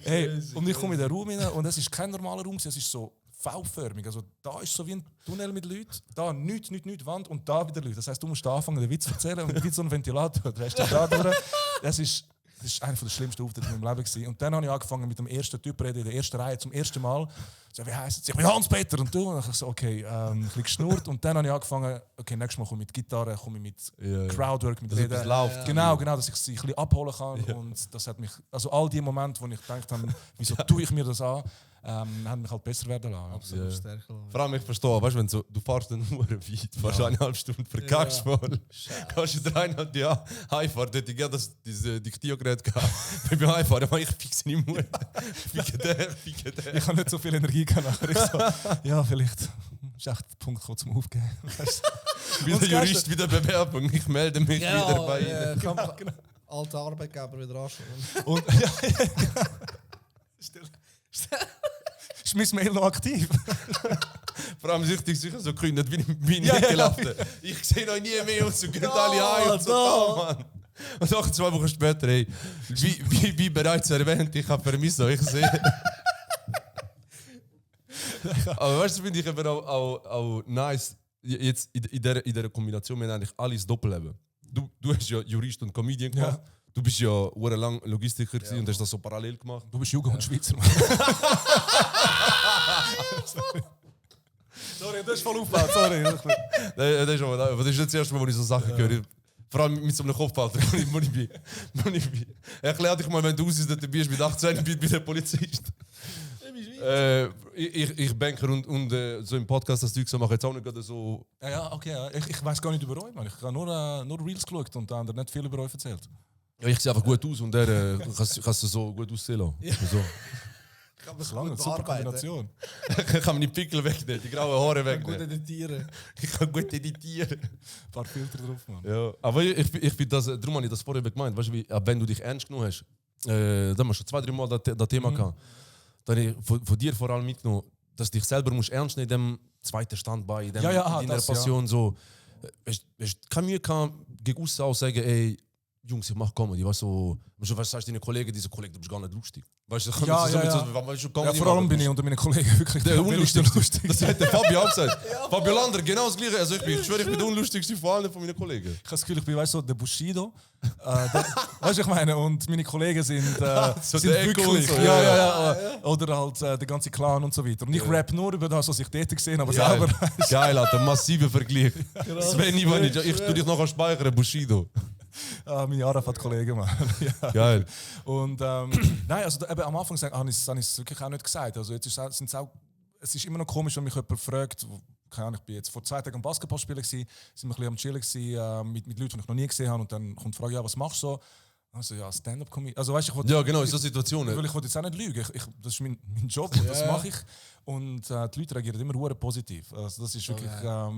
Hey, und ich komme in den Raum rein und es ist kein normaler Raum, es ist so V-förmig. Also da ist so wie ein Tunnel mit Leuten, da nichts, Wand und da wieder Leute. Das heisst, du musst anfangen, den Witz zu erzählen und wie so ein Ventilator. Du hast den da durch. Das ist einer der schlimmsten Auftritte in meinem Leben gewesen. Und dann habe ich angefangen mit dem ersten Typ reden in der ersten Reihe zum ersten Mal. So, wie heisst es? Ich bin Hans-Peter und du. Und ich so, okay, ein bisschen geschnurrt. Und dann habe ich angefangen, okay, nächstes Mal komme ich mit Gitarre, komme ich mit Crowdwork, mit Dass Reden. etwas läuft. Genau, dass ich sie ein bisschen abholen kann. Und das hat mich, also all die Momente, wo ich gedacht habe, wieso tue ich mir das an, haben mich halt besser werden lassen. Absolut stärker. Vor allem, ich verstehe, weißt du, wenn du fährst dann nur weit, fährst 1,5 Stunden, verkackst mal. Gehst in 3,5 Jahre heimfahren, dort ich das Diktiergerät gehabt. Wenn ich heimfahren, dann ich fixe nicht mehr. Ficke der. Ich habe nicht so viel Energie gehabt. nachher. Ich so, ja, vielleicht ist echt der Punkt gekommen zum Aufgeben. Weißt du? Wie der Jurist wieder Bewerbung, ich melde mich wieder bei Ihnen. Genau. Alte Arbeitgeber wieder anschauen. Und ist mein Mail noch aktiv? Vor allem süchtig sicher so grün, nicht wie Ja, nicht ja. gelaufen. Ich sehe noch nie mehr und so gehen alle heim und so, da, Mann. Und auch 2 Wochen später, hey, wie bereits erwähnt, ich habe vermisst, ich sehe. Aber weißt du, finde ich eben auch nice, jetzt in dieser Kombination, wir haben eigentlich alles Doppelleben. Du hast ja Jurist und Comedian gemacht. Ja. Du bist ja jahrelang Logistiker gewesen und hast das so parallel gemacht. Du bist Jugend und Schweizer. Sorry, das ist voll aufgebaut, sorry. Das ist aber das ist nicht das erste Mal, wo ich so Sachen höre. Vor allem mit so einem Kopfhalter. Erklär dich mal, wenn du aussiehst, dass du bist mit 18 bei der Polizist. Ich Banker und so im Podcast das Zeug so mache jetzt auch nicht gerade so. Ja, okay. Ja. Ich weiß gar nicht über euch, man. Ich habe nur Reels geschaut und dann nicht viel über euch erzählt. Ja, ich sehe einfach gut aus und der kannst du so gut aussehen lassen. So. Das ist lange, super Kombination. Ich kann meine Pickel wegnehmen, die grauen Haare Gut wegnehmen. editieren. Ich kann gut editieren. Ein paar Filter drauf, Mann. Ja, aber ich finde das, darum habe ich das vorher gemeint, weißt du, wenn du dich ernst genommen hast, dann hast du schon 2-3 Mal das Thema gehabt. Dann habe ich von dir vor allem mitgenommen, dass du dich selber musst ernst nehmen in dem zweiten Standbein, in, dem, in deiner das, Passion. So, hast keine Mühe gehabt, gegen aussen auch sagen, ey, Jungs, ich mach Comedy, weißt du, was sagst du deinen Kollegen, diese Kollegen, du bist gar nicht lustig. Weißt du, Ja, vor allem bin ich unter meinen Kollegen wirklich der unlustigste. lustig. Das hat der Fabio auch gesagt. Fabio Lander, genau das gleiche. Also ich schwöre, ich bin der unlustigste von allen von meinen Kollegen. Ich habe das Gefühl, ich bin so der Bushido. Weißt du, ich meine, und meine Kollegen sind, So sind der Echo wirklich. und so, Ja. Oder halt der ganze Clan und so weiter. Und ich rap nur über das, was ich dort gesehen habe, aber selber. Geil, Alter, massiver Vergleich. Sven Ivanic, ich tu dich noch speichern, Bushido. Meine Arafat-Kollegen, Mann. Ja. Geil. Und nein, also eben am Anfang habe ich es wirklich auch nicht gesagt. Also jetzt es ist immer noch komisch, wenn mich jemand fragt, keine Ahnung, ich bin jetzt vor 2 Tagen am Basketballspielen gewesen, sind wir ein bisschen am Chillen gewesen, mit Leuten, die ich noch nie gesehen habe, und dann kommt die Frage, ja, was machst du so? Also ja, Stand-up-Comedy. Also weißt, Ja, genau, in so Situationen. Weil ich wollte jetzt auch nicht lügen. Das ist mein Job und das mache ich. Und die Leute reagieren immer sehr positiv. Also das ist wirklich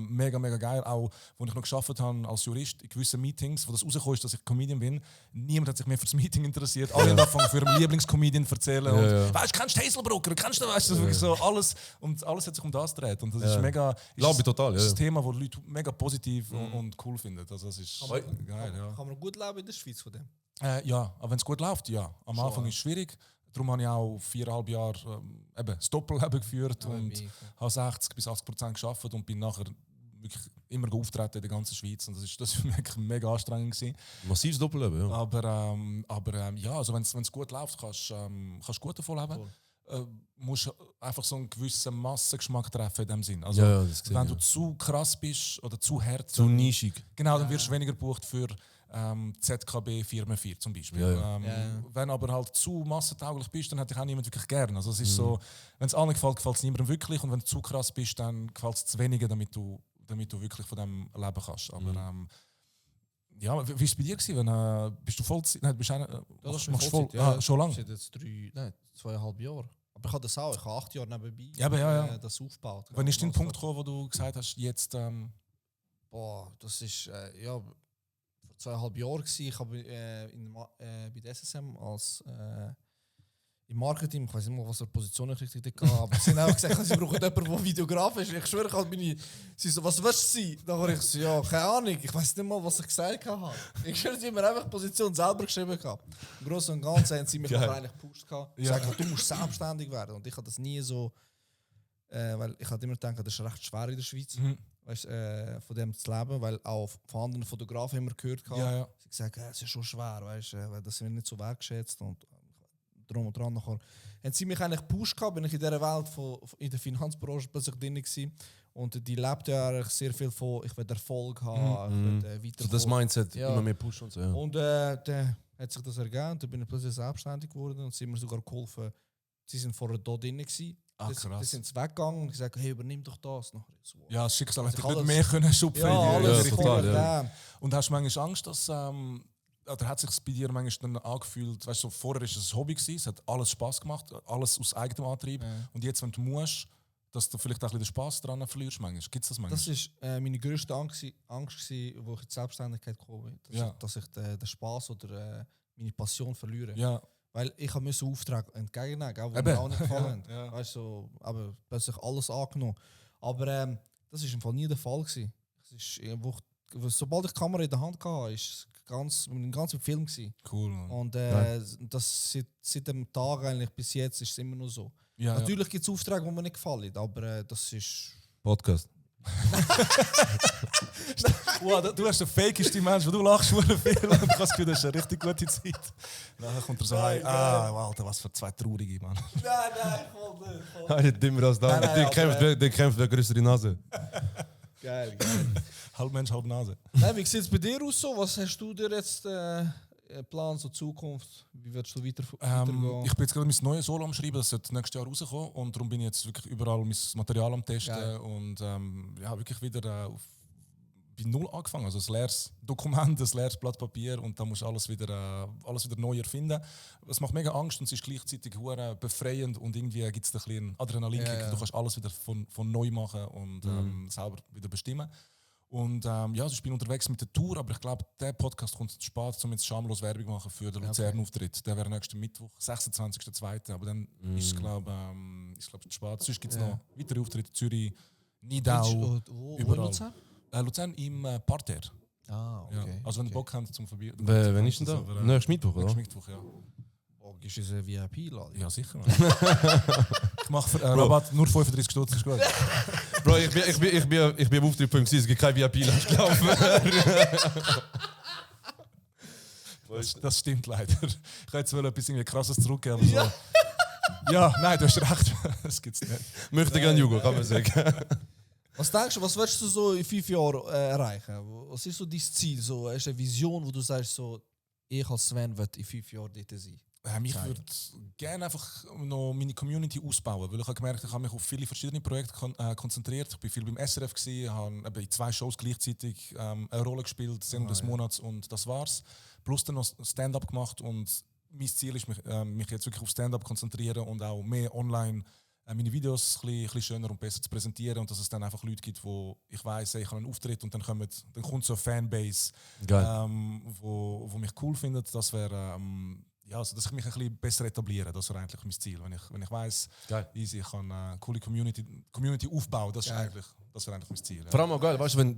mega, mega geil. Auch, als ich noch gearbeitet habe als Jurist in gewissen Meetings, wo das rausgekommen ist, dass ich Comedian bin, niemand hat sich mehr für das Meeting interessiert. Alle haben angefangen, für ihren Lieblingscomedian zu erzählen. Und, weißt du, kennst du Hazelbrucker? Kennst du, weißt du, wirklich so alles. Und alles hat sich um das gedreht. Und das ist mega... Glaube ich total, Das ist ein Thema, das Leute mega positiv und cool finden. Also das ist geil, ja. Kann man gut leben in der Schweiz von dem? Ja, aber wenn es gut läuft, ja. Am Anfang ist es schwierig. Darum habe ich auch 4,5 Jahre das Doppelleben geführt und habe 60-80% gearbeitet und bin nachher wirklich immer auftreten in der ganzen Schweiz. Und das ist wirklich mega anstrengend gewesen. Massives Doppelleben, ja. Aber ja, also wenn es gut läuft, kannst du gut davon leben. Musst einfach so einen gewissen Massengeschmack treffen in dem Sinn. Also, Ja, das gesehen, wenn du zu krass bist oder zu hart, Zu nischig. genau, dann wirst du weniger gebucht für ZKB Firma 4 zum Beispiel. Ja. Wenn aber halt zu massentauglich bist, dann hat dich auch niemand wirklich gern. Also es ist so, wenn es allen gefällt, gefällt es niemandem wirklich, und wenn du zu krass bist, dann gefällt es zu wenigen, damit du wirklich von dem leben kannst. Aber ja, wie war es bei dir gewesen? Bist du Vollzeit? Nein, bist du machst voll, schon lange? Seit jetzt 2,5 Jahre. Aber ich habe das auch. Ich habe 8 Jahre nebenbei Ja. das aufgebaut. Wann ist dein Punkt gekommen, wo du gesagt hast, jetzt... Das ist vor 2,5 Jahren gewesen. Ich habe bei der SSM als im Marketing, ich weiß nicht mehr, was für Position ich richtig hatte, aber sie haben auch gesagt, sie brauchen jemanden, der Videograf ist. Ich schwöre, sie so, was willst du sein? Dann habe ich so, ja, keine Ahnung, ich weiß nicht mal, was ich gesagt habe. Ich schwöre, sie haben mir einfach die Position selber geschrieben. Im Großen und Ganzen haben sie mich aber eigentlich gepusht. Gesagt, du musst selbstständig werden. Und ich habe das nie so, weil ich hatte immer gedacht, das ist recht schwer in der Schweiz. Weißt, von dem zu leben, weil auch von anderen Fotografen immer gehört habe. Ja. Sie gesagt, es ist schon schwer, weißt, weil das wird nicht so wertgeschätzt und drum und dran. Nachher haben sie mich eigentlich gepusht gehabt, bin ich in dieser Welt in der Finanzbranche plötzlich drin gewesen. Und die lebt ja eigentlich sehr viel von, ich will Erfolg haben, ich will weiter. So das Mindset, immer mehr Push und so. Ja. Und dann hat sich das ergeben, dann bin ich plötzlich selbstständig geworden und sie haben mir sogar geholfen. Sie sind vorher da drin gewesen. Die sind weggegangen und gesagt, hey, übernimm doch das. Nachher so, Ja, das Schicksal hätte alles- nicht mehr können schupfen. ja, alles total, ja. Und hast du manchmal Angst, dass... oder hat es sich bei dir manchmal dann angefühlt, weißt du, so, vorher war es ein Hobby gewesen, es hat alles Spaß gemacht, alles aus eigenem Antrieb. Und jetzt, wenn du musst, dass du vielleicht auch ein bisschen den Spaß daran verlierst manchmal. Gibt es das manchmal? Das war meine grösste Angst, gewesen, als ich in die Selbstständigkeit gekommen bin. Dass ich den Spaß oder meine Passion verliere. Ja. Weil ich musste Aufträge entgegennehmen, auch wenn Eben. mir auch nicht gefallen Ja. Weißt du, aber plötzlich alles angenommen. Aber das war im Fall nie der Fall gewesen. Es ist, sobald ich die Kamera in der Hand hatte, war es ein ganzer Film gewesen. Cool. Mann. Und das seit dem Tag eigentlich bis jetzt ist es immer noch so. Ja, Natürlich gibt es Aufträge, die mir nicht gefallen, aber das ist... Podcast. Wow, du hast den fakeste Mensch, du lachst schon viel und ich habe das Gefühl, das ist eine richtig gute Zeit. Dann kommt er so heim, Alter, was für 2 Traurige, Mann. Nein, voll nicht. Ah, nicht dümmer als da. Der kämpft der größere Nase. Geil. Halb Mensch, halb Nase. Nein, wie sieht es bei dir aus so? Was hast du dir jetzt Plan zur Zukunft? Wie willst du weitergehen? Ich bin jetzt gerade mein neues Solo am Schreiben, das sollte nächstes Jahr rauskommen und darum bin ich jetzt wirklich überall mein Material am Testen. Geil. Und wirklich wieder bei Null angefangen. Also ein leeres Dokument, ein leeres Blatt Papier und dann musst du alles wieder neu erfinden. Es macht mega Angst und es ist gleichzeitig hure befreiend und irgendwie gibt es ein bisschen Adrenalinkick. Ja. Du kannst alles wieder von neu machen und selber wieder bestimmen. Und also ich bin unterwegs mit der Tour, aber ich glaube, der Podcast kommt zu spät, um jetzt schamlos Werbung machen für den Luzern-Auftritt. Der wäre nächsten Mittwoch, 26.02. Aber dann ist es, glaube ich, zu spät. Sonst gibt es noch weitere Auftritte, Zürich, Nidau, Wo überall. Luzern? Luzern im Parterre. Ah, Ja. okay. Also wenn ihr okay. Bock habt zum Vorbei... Wenn ist denn da? Aber, Nächsten Mittwoch, oder? Nächsten Mittwoch, ja. Oh, ist es eine VIP-Ladung? Ja, sicher. Ich mache Rabatt nur 35 Stutz, ist gut. Bro, ich bin am Auftritt es gibt kein VIP-Lunch gelaufen. Das stimmt leider. Ich hätte jetzt etwas irgendwie Krasses zurückgeben, aber so... Ja, nein, du hast recht. Das gibt's nicht. Möchte gerne Jugo, kann man sagen. Was denkst du, was willst du so in 5 Jahren erreichen? Was ist so dein Ziel? So, hast du eine Vision, wo du sagst, so, ich als Sven will in 5 Jahren dort sein? Ich würde gerne einfach noch meine Community ausbauen, weil ich habe gemerkt, ich habe mich auf viele verschiedene Projekte konzentriert. Ich war viel beim SRF, habe in 2 Shows gleichzeitig eine Rolle gespielt, Sendung des Monats und das war's. Plus dann noch Stand-up gemacht und mein Ziel ist, mich jetzt wirklich auf Stand-up konzentrieren und auch mehr online meine Videos ein bisschen schöner und besser zu präsentieren und dass es dann einfach Leute gibt, wo ich weiss, ich habe einen Auftritt und dann kommt so eine Fanbase, wo mich cool findet. Das wäre ja, also dass ich mich ein bisschen besser etabliere, das wäre eigentlich mein Ziel. Wenn ich weiss, easy, ich kann eine coole Community aufbauen, das wäre eigentlich mein Ziel. Ja. Vor allem auch geil, weißt du,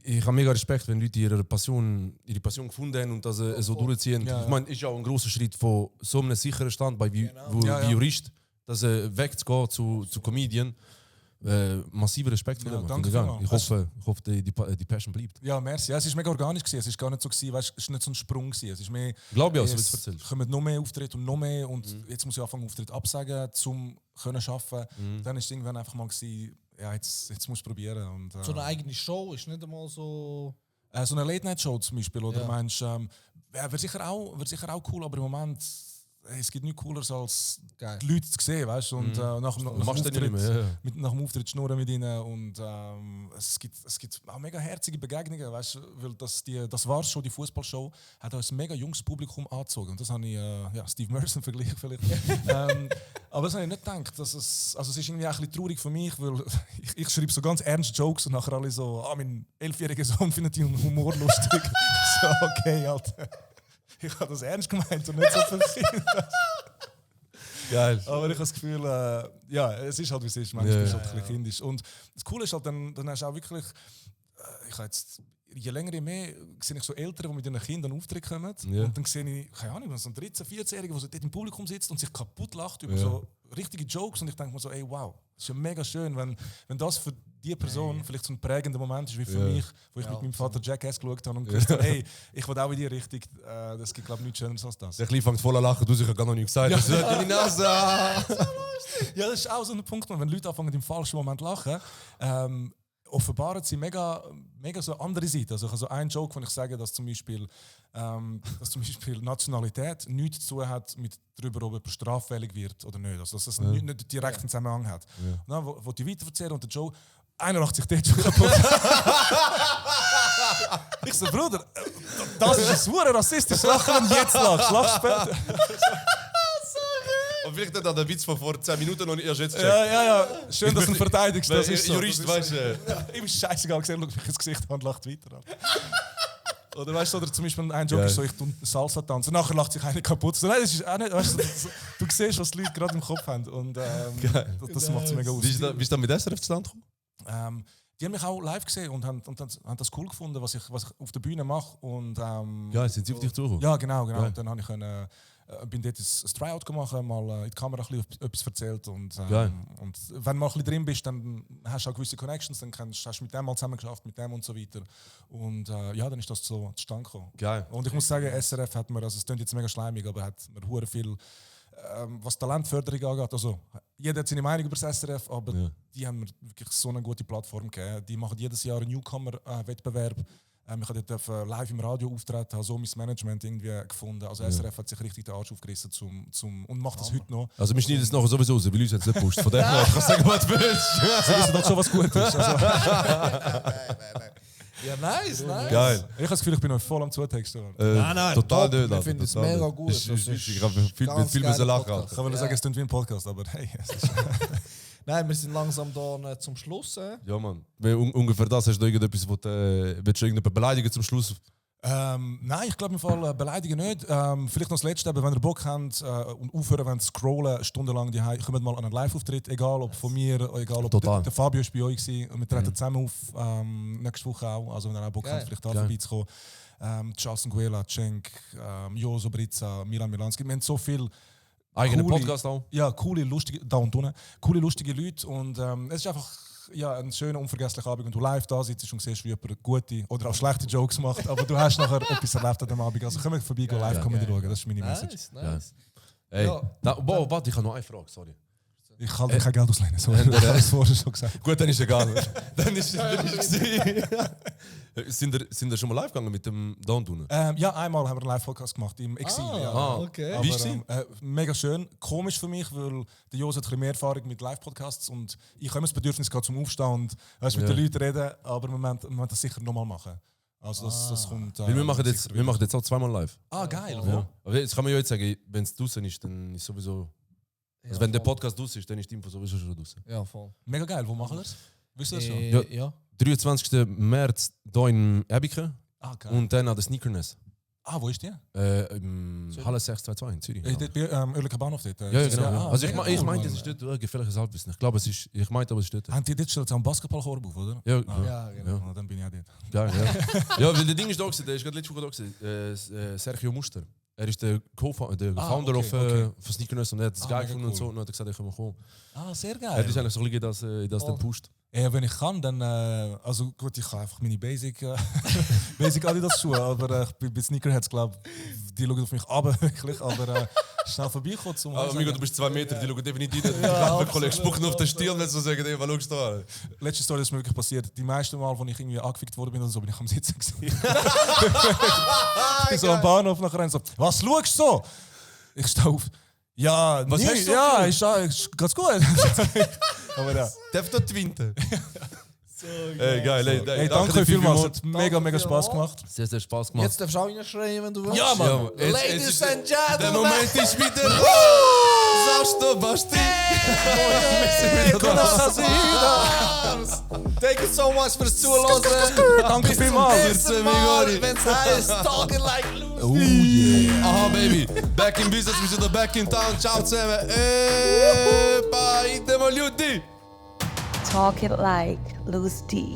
ich habe mega Respekt, wenn Leute ihre Passion gefunden haben und das so durchziehen. Ja, ja. Ich meine, ist ja auch ein grosser Schritt von so einem sicheren Stand wie Jurist, dass wegzugehen zu Comedian. Massiver Respekt für Ja, den. danke Ich vielmals. hoffe, die Passion bleibt. Ja, merci. Ja, es war mega organisch gewesen. Es war gar nicht so gewesen, weißt, es ist nicht so ein Sprung gewesen. Es ist mehr. Glaube ich auch, so wie es du es erzählst. kommen noch mehr Auftritte und noch mehr und jetzt muss ich anfangen Auftritte absagen, um können arbeiten. Dann ist es irgendwann einfach mal gewesen, ja, jetzt musst du probieren und So eine eigene Show ist nicht einmal so... so eine Late-Night-Show zum Beispiel, oder Ja. meinst wäre sicher auch cool, aber im Moment es gibt nichts Cooleres als Geil. die Leute zu sehen, weißt du, und nach dem Machst du nicht mehr, ja. nach dem Auftritt schnurren mit ihnen und es gibt auch mega herzige Begegnungen, weißt du, weil das war schon die Fußballshow hat uns ein mega junges Publikum angezogen und das habe ich Steve Merson Vergleich vielleicht, aber das habe ich nicht gedacht, dass es ist irgendwie auch ein bisschen traurig für mich, weil ich schreibe so ganz ernst Jokes und nachher alle so, mein 11-jähriger Sohn findet den Humor lustig, so okay, Alter. Ich habe das ernst gemeint und nicht so für Kinder. Geil. Aber ich habe das Gefühl, ja, es ist halt wie es ist. Manchmal bist du halt ein bisschen kindisch. Und das Coole ist halt, dann hast du auch wirklich, ich habe jetzt, je länger je mehr, sehe ich so Eltern, die mit ihren Kindern Auftritt kommen. Ja. Und dann sehe ich, keine Ahnung, so ein 13-, 14-Jähriger, der so dort im Publikum sitzt und sich kaputt lacht über so richtige Jokes. Und ich denke mir so, ey, wow, das ist ja mega schön, wenn das für die Person vielleicht so ein prägender Moment ist wie für mich, wo ich mit meinem Vater Jackass geschaut habe und gesagt habe, hey, ich will auch in die Richtung. Das gibt, glaube ich, nichts Schöneres als das. Der Kleine fängt voll an lachen, du hast gar noch nicht gesagt. Das ist deine Nase. Ja, das ist auch so ein Punkt, wenn Leute anfangen im falschen Moment zu lachen, offenbaren sie mega so eine andere Seite. Also ich habe so einen Joke, wo ich sage, dass zum Beispiel Nationalität nichts zu tun hat mit darüber, ob jemand straffällig wird oder nicht. Also dass das nicht direkt einen Zusammenhang hat. Und dann wo die weiter erzählen und der Joe, einer lacht sich dort schon kaputt. Ich so, Bruder, das ist ein super rassistisches Lachen und jetzt lachst. Lach später. Und vielleicht hat er den Witz von vor 10 Minuten noch nicht erst jetzt gecheckt. Ja. Schön, dass du ihn verteidigst. Das ist so. Jurist, weißt du. Ihm ist scheißegal gesehen, schaut mich ins Gesicht an und lacht weiter an. Oder weißt du, oder zum Beispiel ein Joke ist so, ich tue Salsa tanzen, nachher lacht sich einer kaputt. So, nein, das ist auch nicht, weißt du siehst, was die Leute gerade im Kopf haben. Und das macht es mega aus. Wie ist das mit SRF zustande gekommen? Die haben mich auch live gesehen und haben das cool gefunden, was ich auf der Bühne mache. Und, Ja, sind sie auf dich zugekommen? ja, genau. Geil. Und dann habe ich bin dort ein Tryout gemacht, mal in die Kamera ein bisschen etwas erzählt. Und Geil. wenn du mal ein bisschen drin bist, dann hast du auch gewisse Connections, dann hast du mit dem mal zusammen geschafft, mit dem und so weiter. Und ja, dann ist das so zustande gekommen. Geil. Und ich muss sagen, SRF hat mir, also es klingt jetzt mega schleimig, aber hat mir hure viel, was Talentförderung angeht. Also, jeder hat seine Meinung über das SRF, aber die haben mir wirklich so eine gute Plattform gegeben. Die machen jedes Jahr einen Newcomer-Wettbewerb. Ich habe dort live im Radio auftreten, habe so mein Management irgendwie gefunden. Also SRF hat sich richtig den Arsch aufgerissen und macht das heute noch. Also wir schneiden es nachher sowieso raus, weil uns hat es nicht gepusht. Von dem her kannst du sagen, was du willst. Sie wissen doch schon, was gut ist. Also, Ja, nice. Geil. ich habe das Gefühl, ich bin noch voll am Zutexten. Nein, Total top. nicht. Wir finden es total mega nicht. gut. Ich Das ist viel ganz müssen geiler lachen. Podcast. Ich kann sagen, es klingt wie ein Podcast, aber hey. Es ist Nein, wir sind langsam da zum Schluss. Ja, Mann. Ungefähr das. Hast du irgendetwas, willst du irgendjemanden beleidigen zum Schluss? Nein, ich glaube im Fall beleidigen nicht. Vielleicht noch das Letzte, aber wenn ihr Bock habt und aufhören wollt zu scrollen, stundenlang die kommt mal an einen Live-Auftritt, egal ob von mir, egal ob Total. der Fabio ist bei euch gewesen. Und wir treten zusammen auf nächste Woche auch. Also wenn ihr auch Bock habt, vielleicht da vorbeizukommen. Charles Nguela, Cenk, Joso Brizza, Milan Milanski. Wir haben so viel Eigenen coole- Podcast auch. Ja, coole, lustige, da und unten, coole, lustige Leute und es ist einfach ein schöner, unvergesslicher Abend, wenn du live da sitzt und siehst, wie jemand gute oder auch schlechte Jokes macht, aber du hast nachher etwas erlebt an dem Abend. Also komm vorbei, go live Comedy schauen, das ist meine Message. Nice. Ey, Ja. warte, ich habe noch eine Frage, sorry. Ich kann dir kein Geld auslehnen, so ich habe es vorher schon gesagt. Gut, dann ist egal. Dann ist sind ihr schon mal live gegangen mit dem Down Tunen? Ja, einmal haben wir einen Live-Podcast gemacht im Exil. ja. Okay. Aber, Wie ist's? mega schön. Komisch für mich, weil der Jos hat ein bisschen mehr Erfahrung mit Live-Podcasts und ich habe immer das Bedürfnis gehabt, zum Aufstehen und mit den Leuten reden, aber wir müssen das sicher nochmal machen. Also das kommt... Weil wir machen jetzt auch zweimal live. Ah, geil. Ja. Aber jetzt kann man ja jetzt sagen, wenn es draußen ist, dann ist sowieso... Also wenn der Podcast draußen ist, dann ist die Info sowieso schon draußen. Ja, voll. Mega geil. Wo machen wir das? Wisst ihr das schon? Ja. 23. März hier in Erbike Ah, geil. und dann an der Sneakerness. Wo ist die? Im Halle 622 in Zürich. Dort bei Oerlikon Bahnhof dort. Ja, genau. Ja. Also ich mega meinte, cool, es ist dort gefährliches Halbwissen. Ich glaube, es ist... Ich meinte, aber es ist dort. Haben die dort schon einen Basketballkorb auf, oder? Ja, Ja, genau. Ja. Ah, dann bin ich auch dort. Geil, ja. Ja, weil der Ding ist da gewesen, der ist gerade letzte Woche da gewesen. Sergio Muster. Er ist der Founder okay, von Sneakerness und er hat das geil mega gefunden und so. cool. Und dann hat er gesagt, ich kann mal kommen. Ah, sehr Er geil. ist eigentlich so ein bisschen in das dann pusht. Ja, wenn ich kann, dann... also gut, ich kann einfach meine Basic Adidas-Schuhe, aber ich bin bei Sneakerheads, glaube ich, die schauen auf mich runter, wirklich, aber schnell vorbeikommen zum... Aber Amigo, du bist 2 Meter, die schauen definitiv nicht. Ja, Kollege spucken auf den Stil, wenn sie sagen, ey, was schaust du da? Letzte Story ist mir wirklich passiert. Die meisten Mal, als ich irgendwie angefickt worden bin, oder so, bin ich am Sitzen gewesen. Ich bin so am Bahnhof nachher und so, was schaust du so? Ich stehe auf. Ja, Was nie, hast du so ja, geschaut? ist ganz gut. Aber ja. Darf dort winten? Ey, geil, Hey, danke vielmals, es hat mega Spaß gemacht. Sehr, sehr Spaß gemacht. Jetzt darfst du auch reinschreien, wenn du willst. Ja, Mann. Ladies and gentlemen. Der Moment ist wieder... Sagst du, Basti? Thank you so much fürs Zuhören. Danke vielmals. Nächstes Mal, wenn es heißt Talking Like Lucy. Oh yeah. Aha, baby. Back in business, wir sind back in town. Ciao zusammen. Bye, Demogliuti. Talk it like Loose D.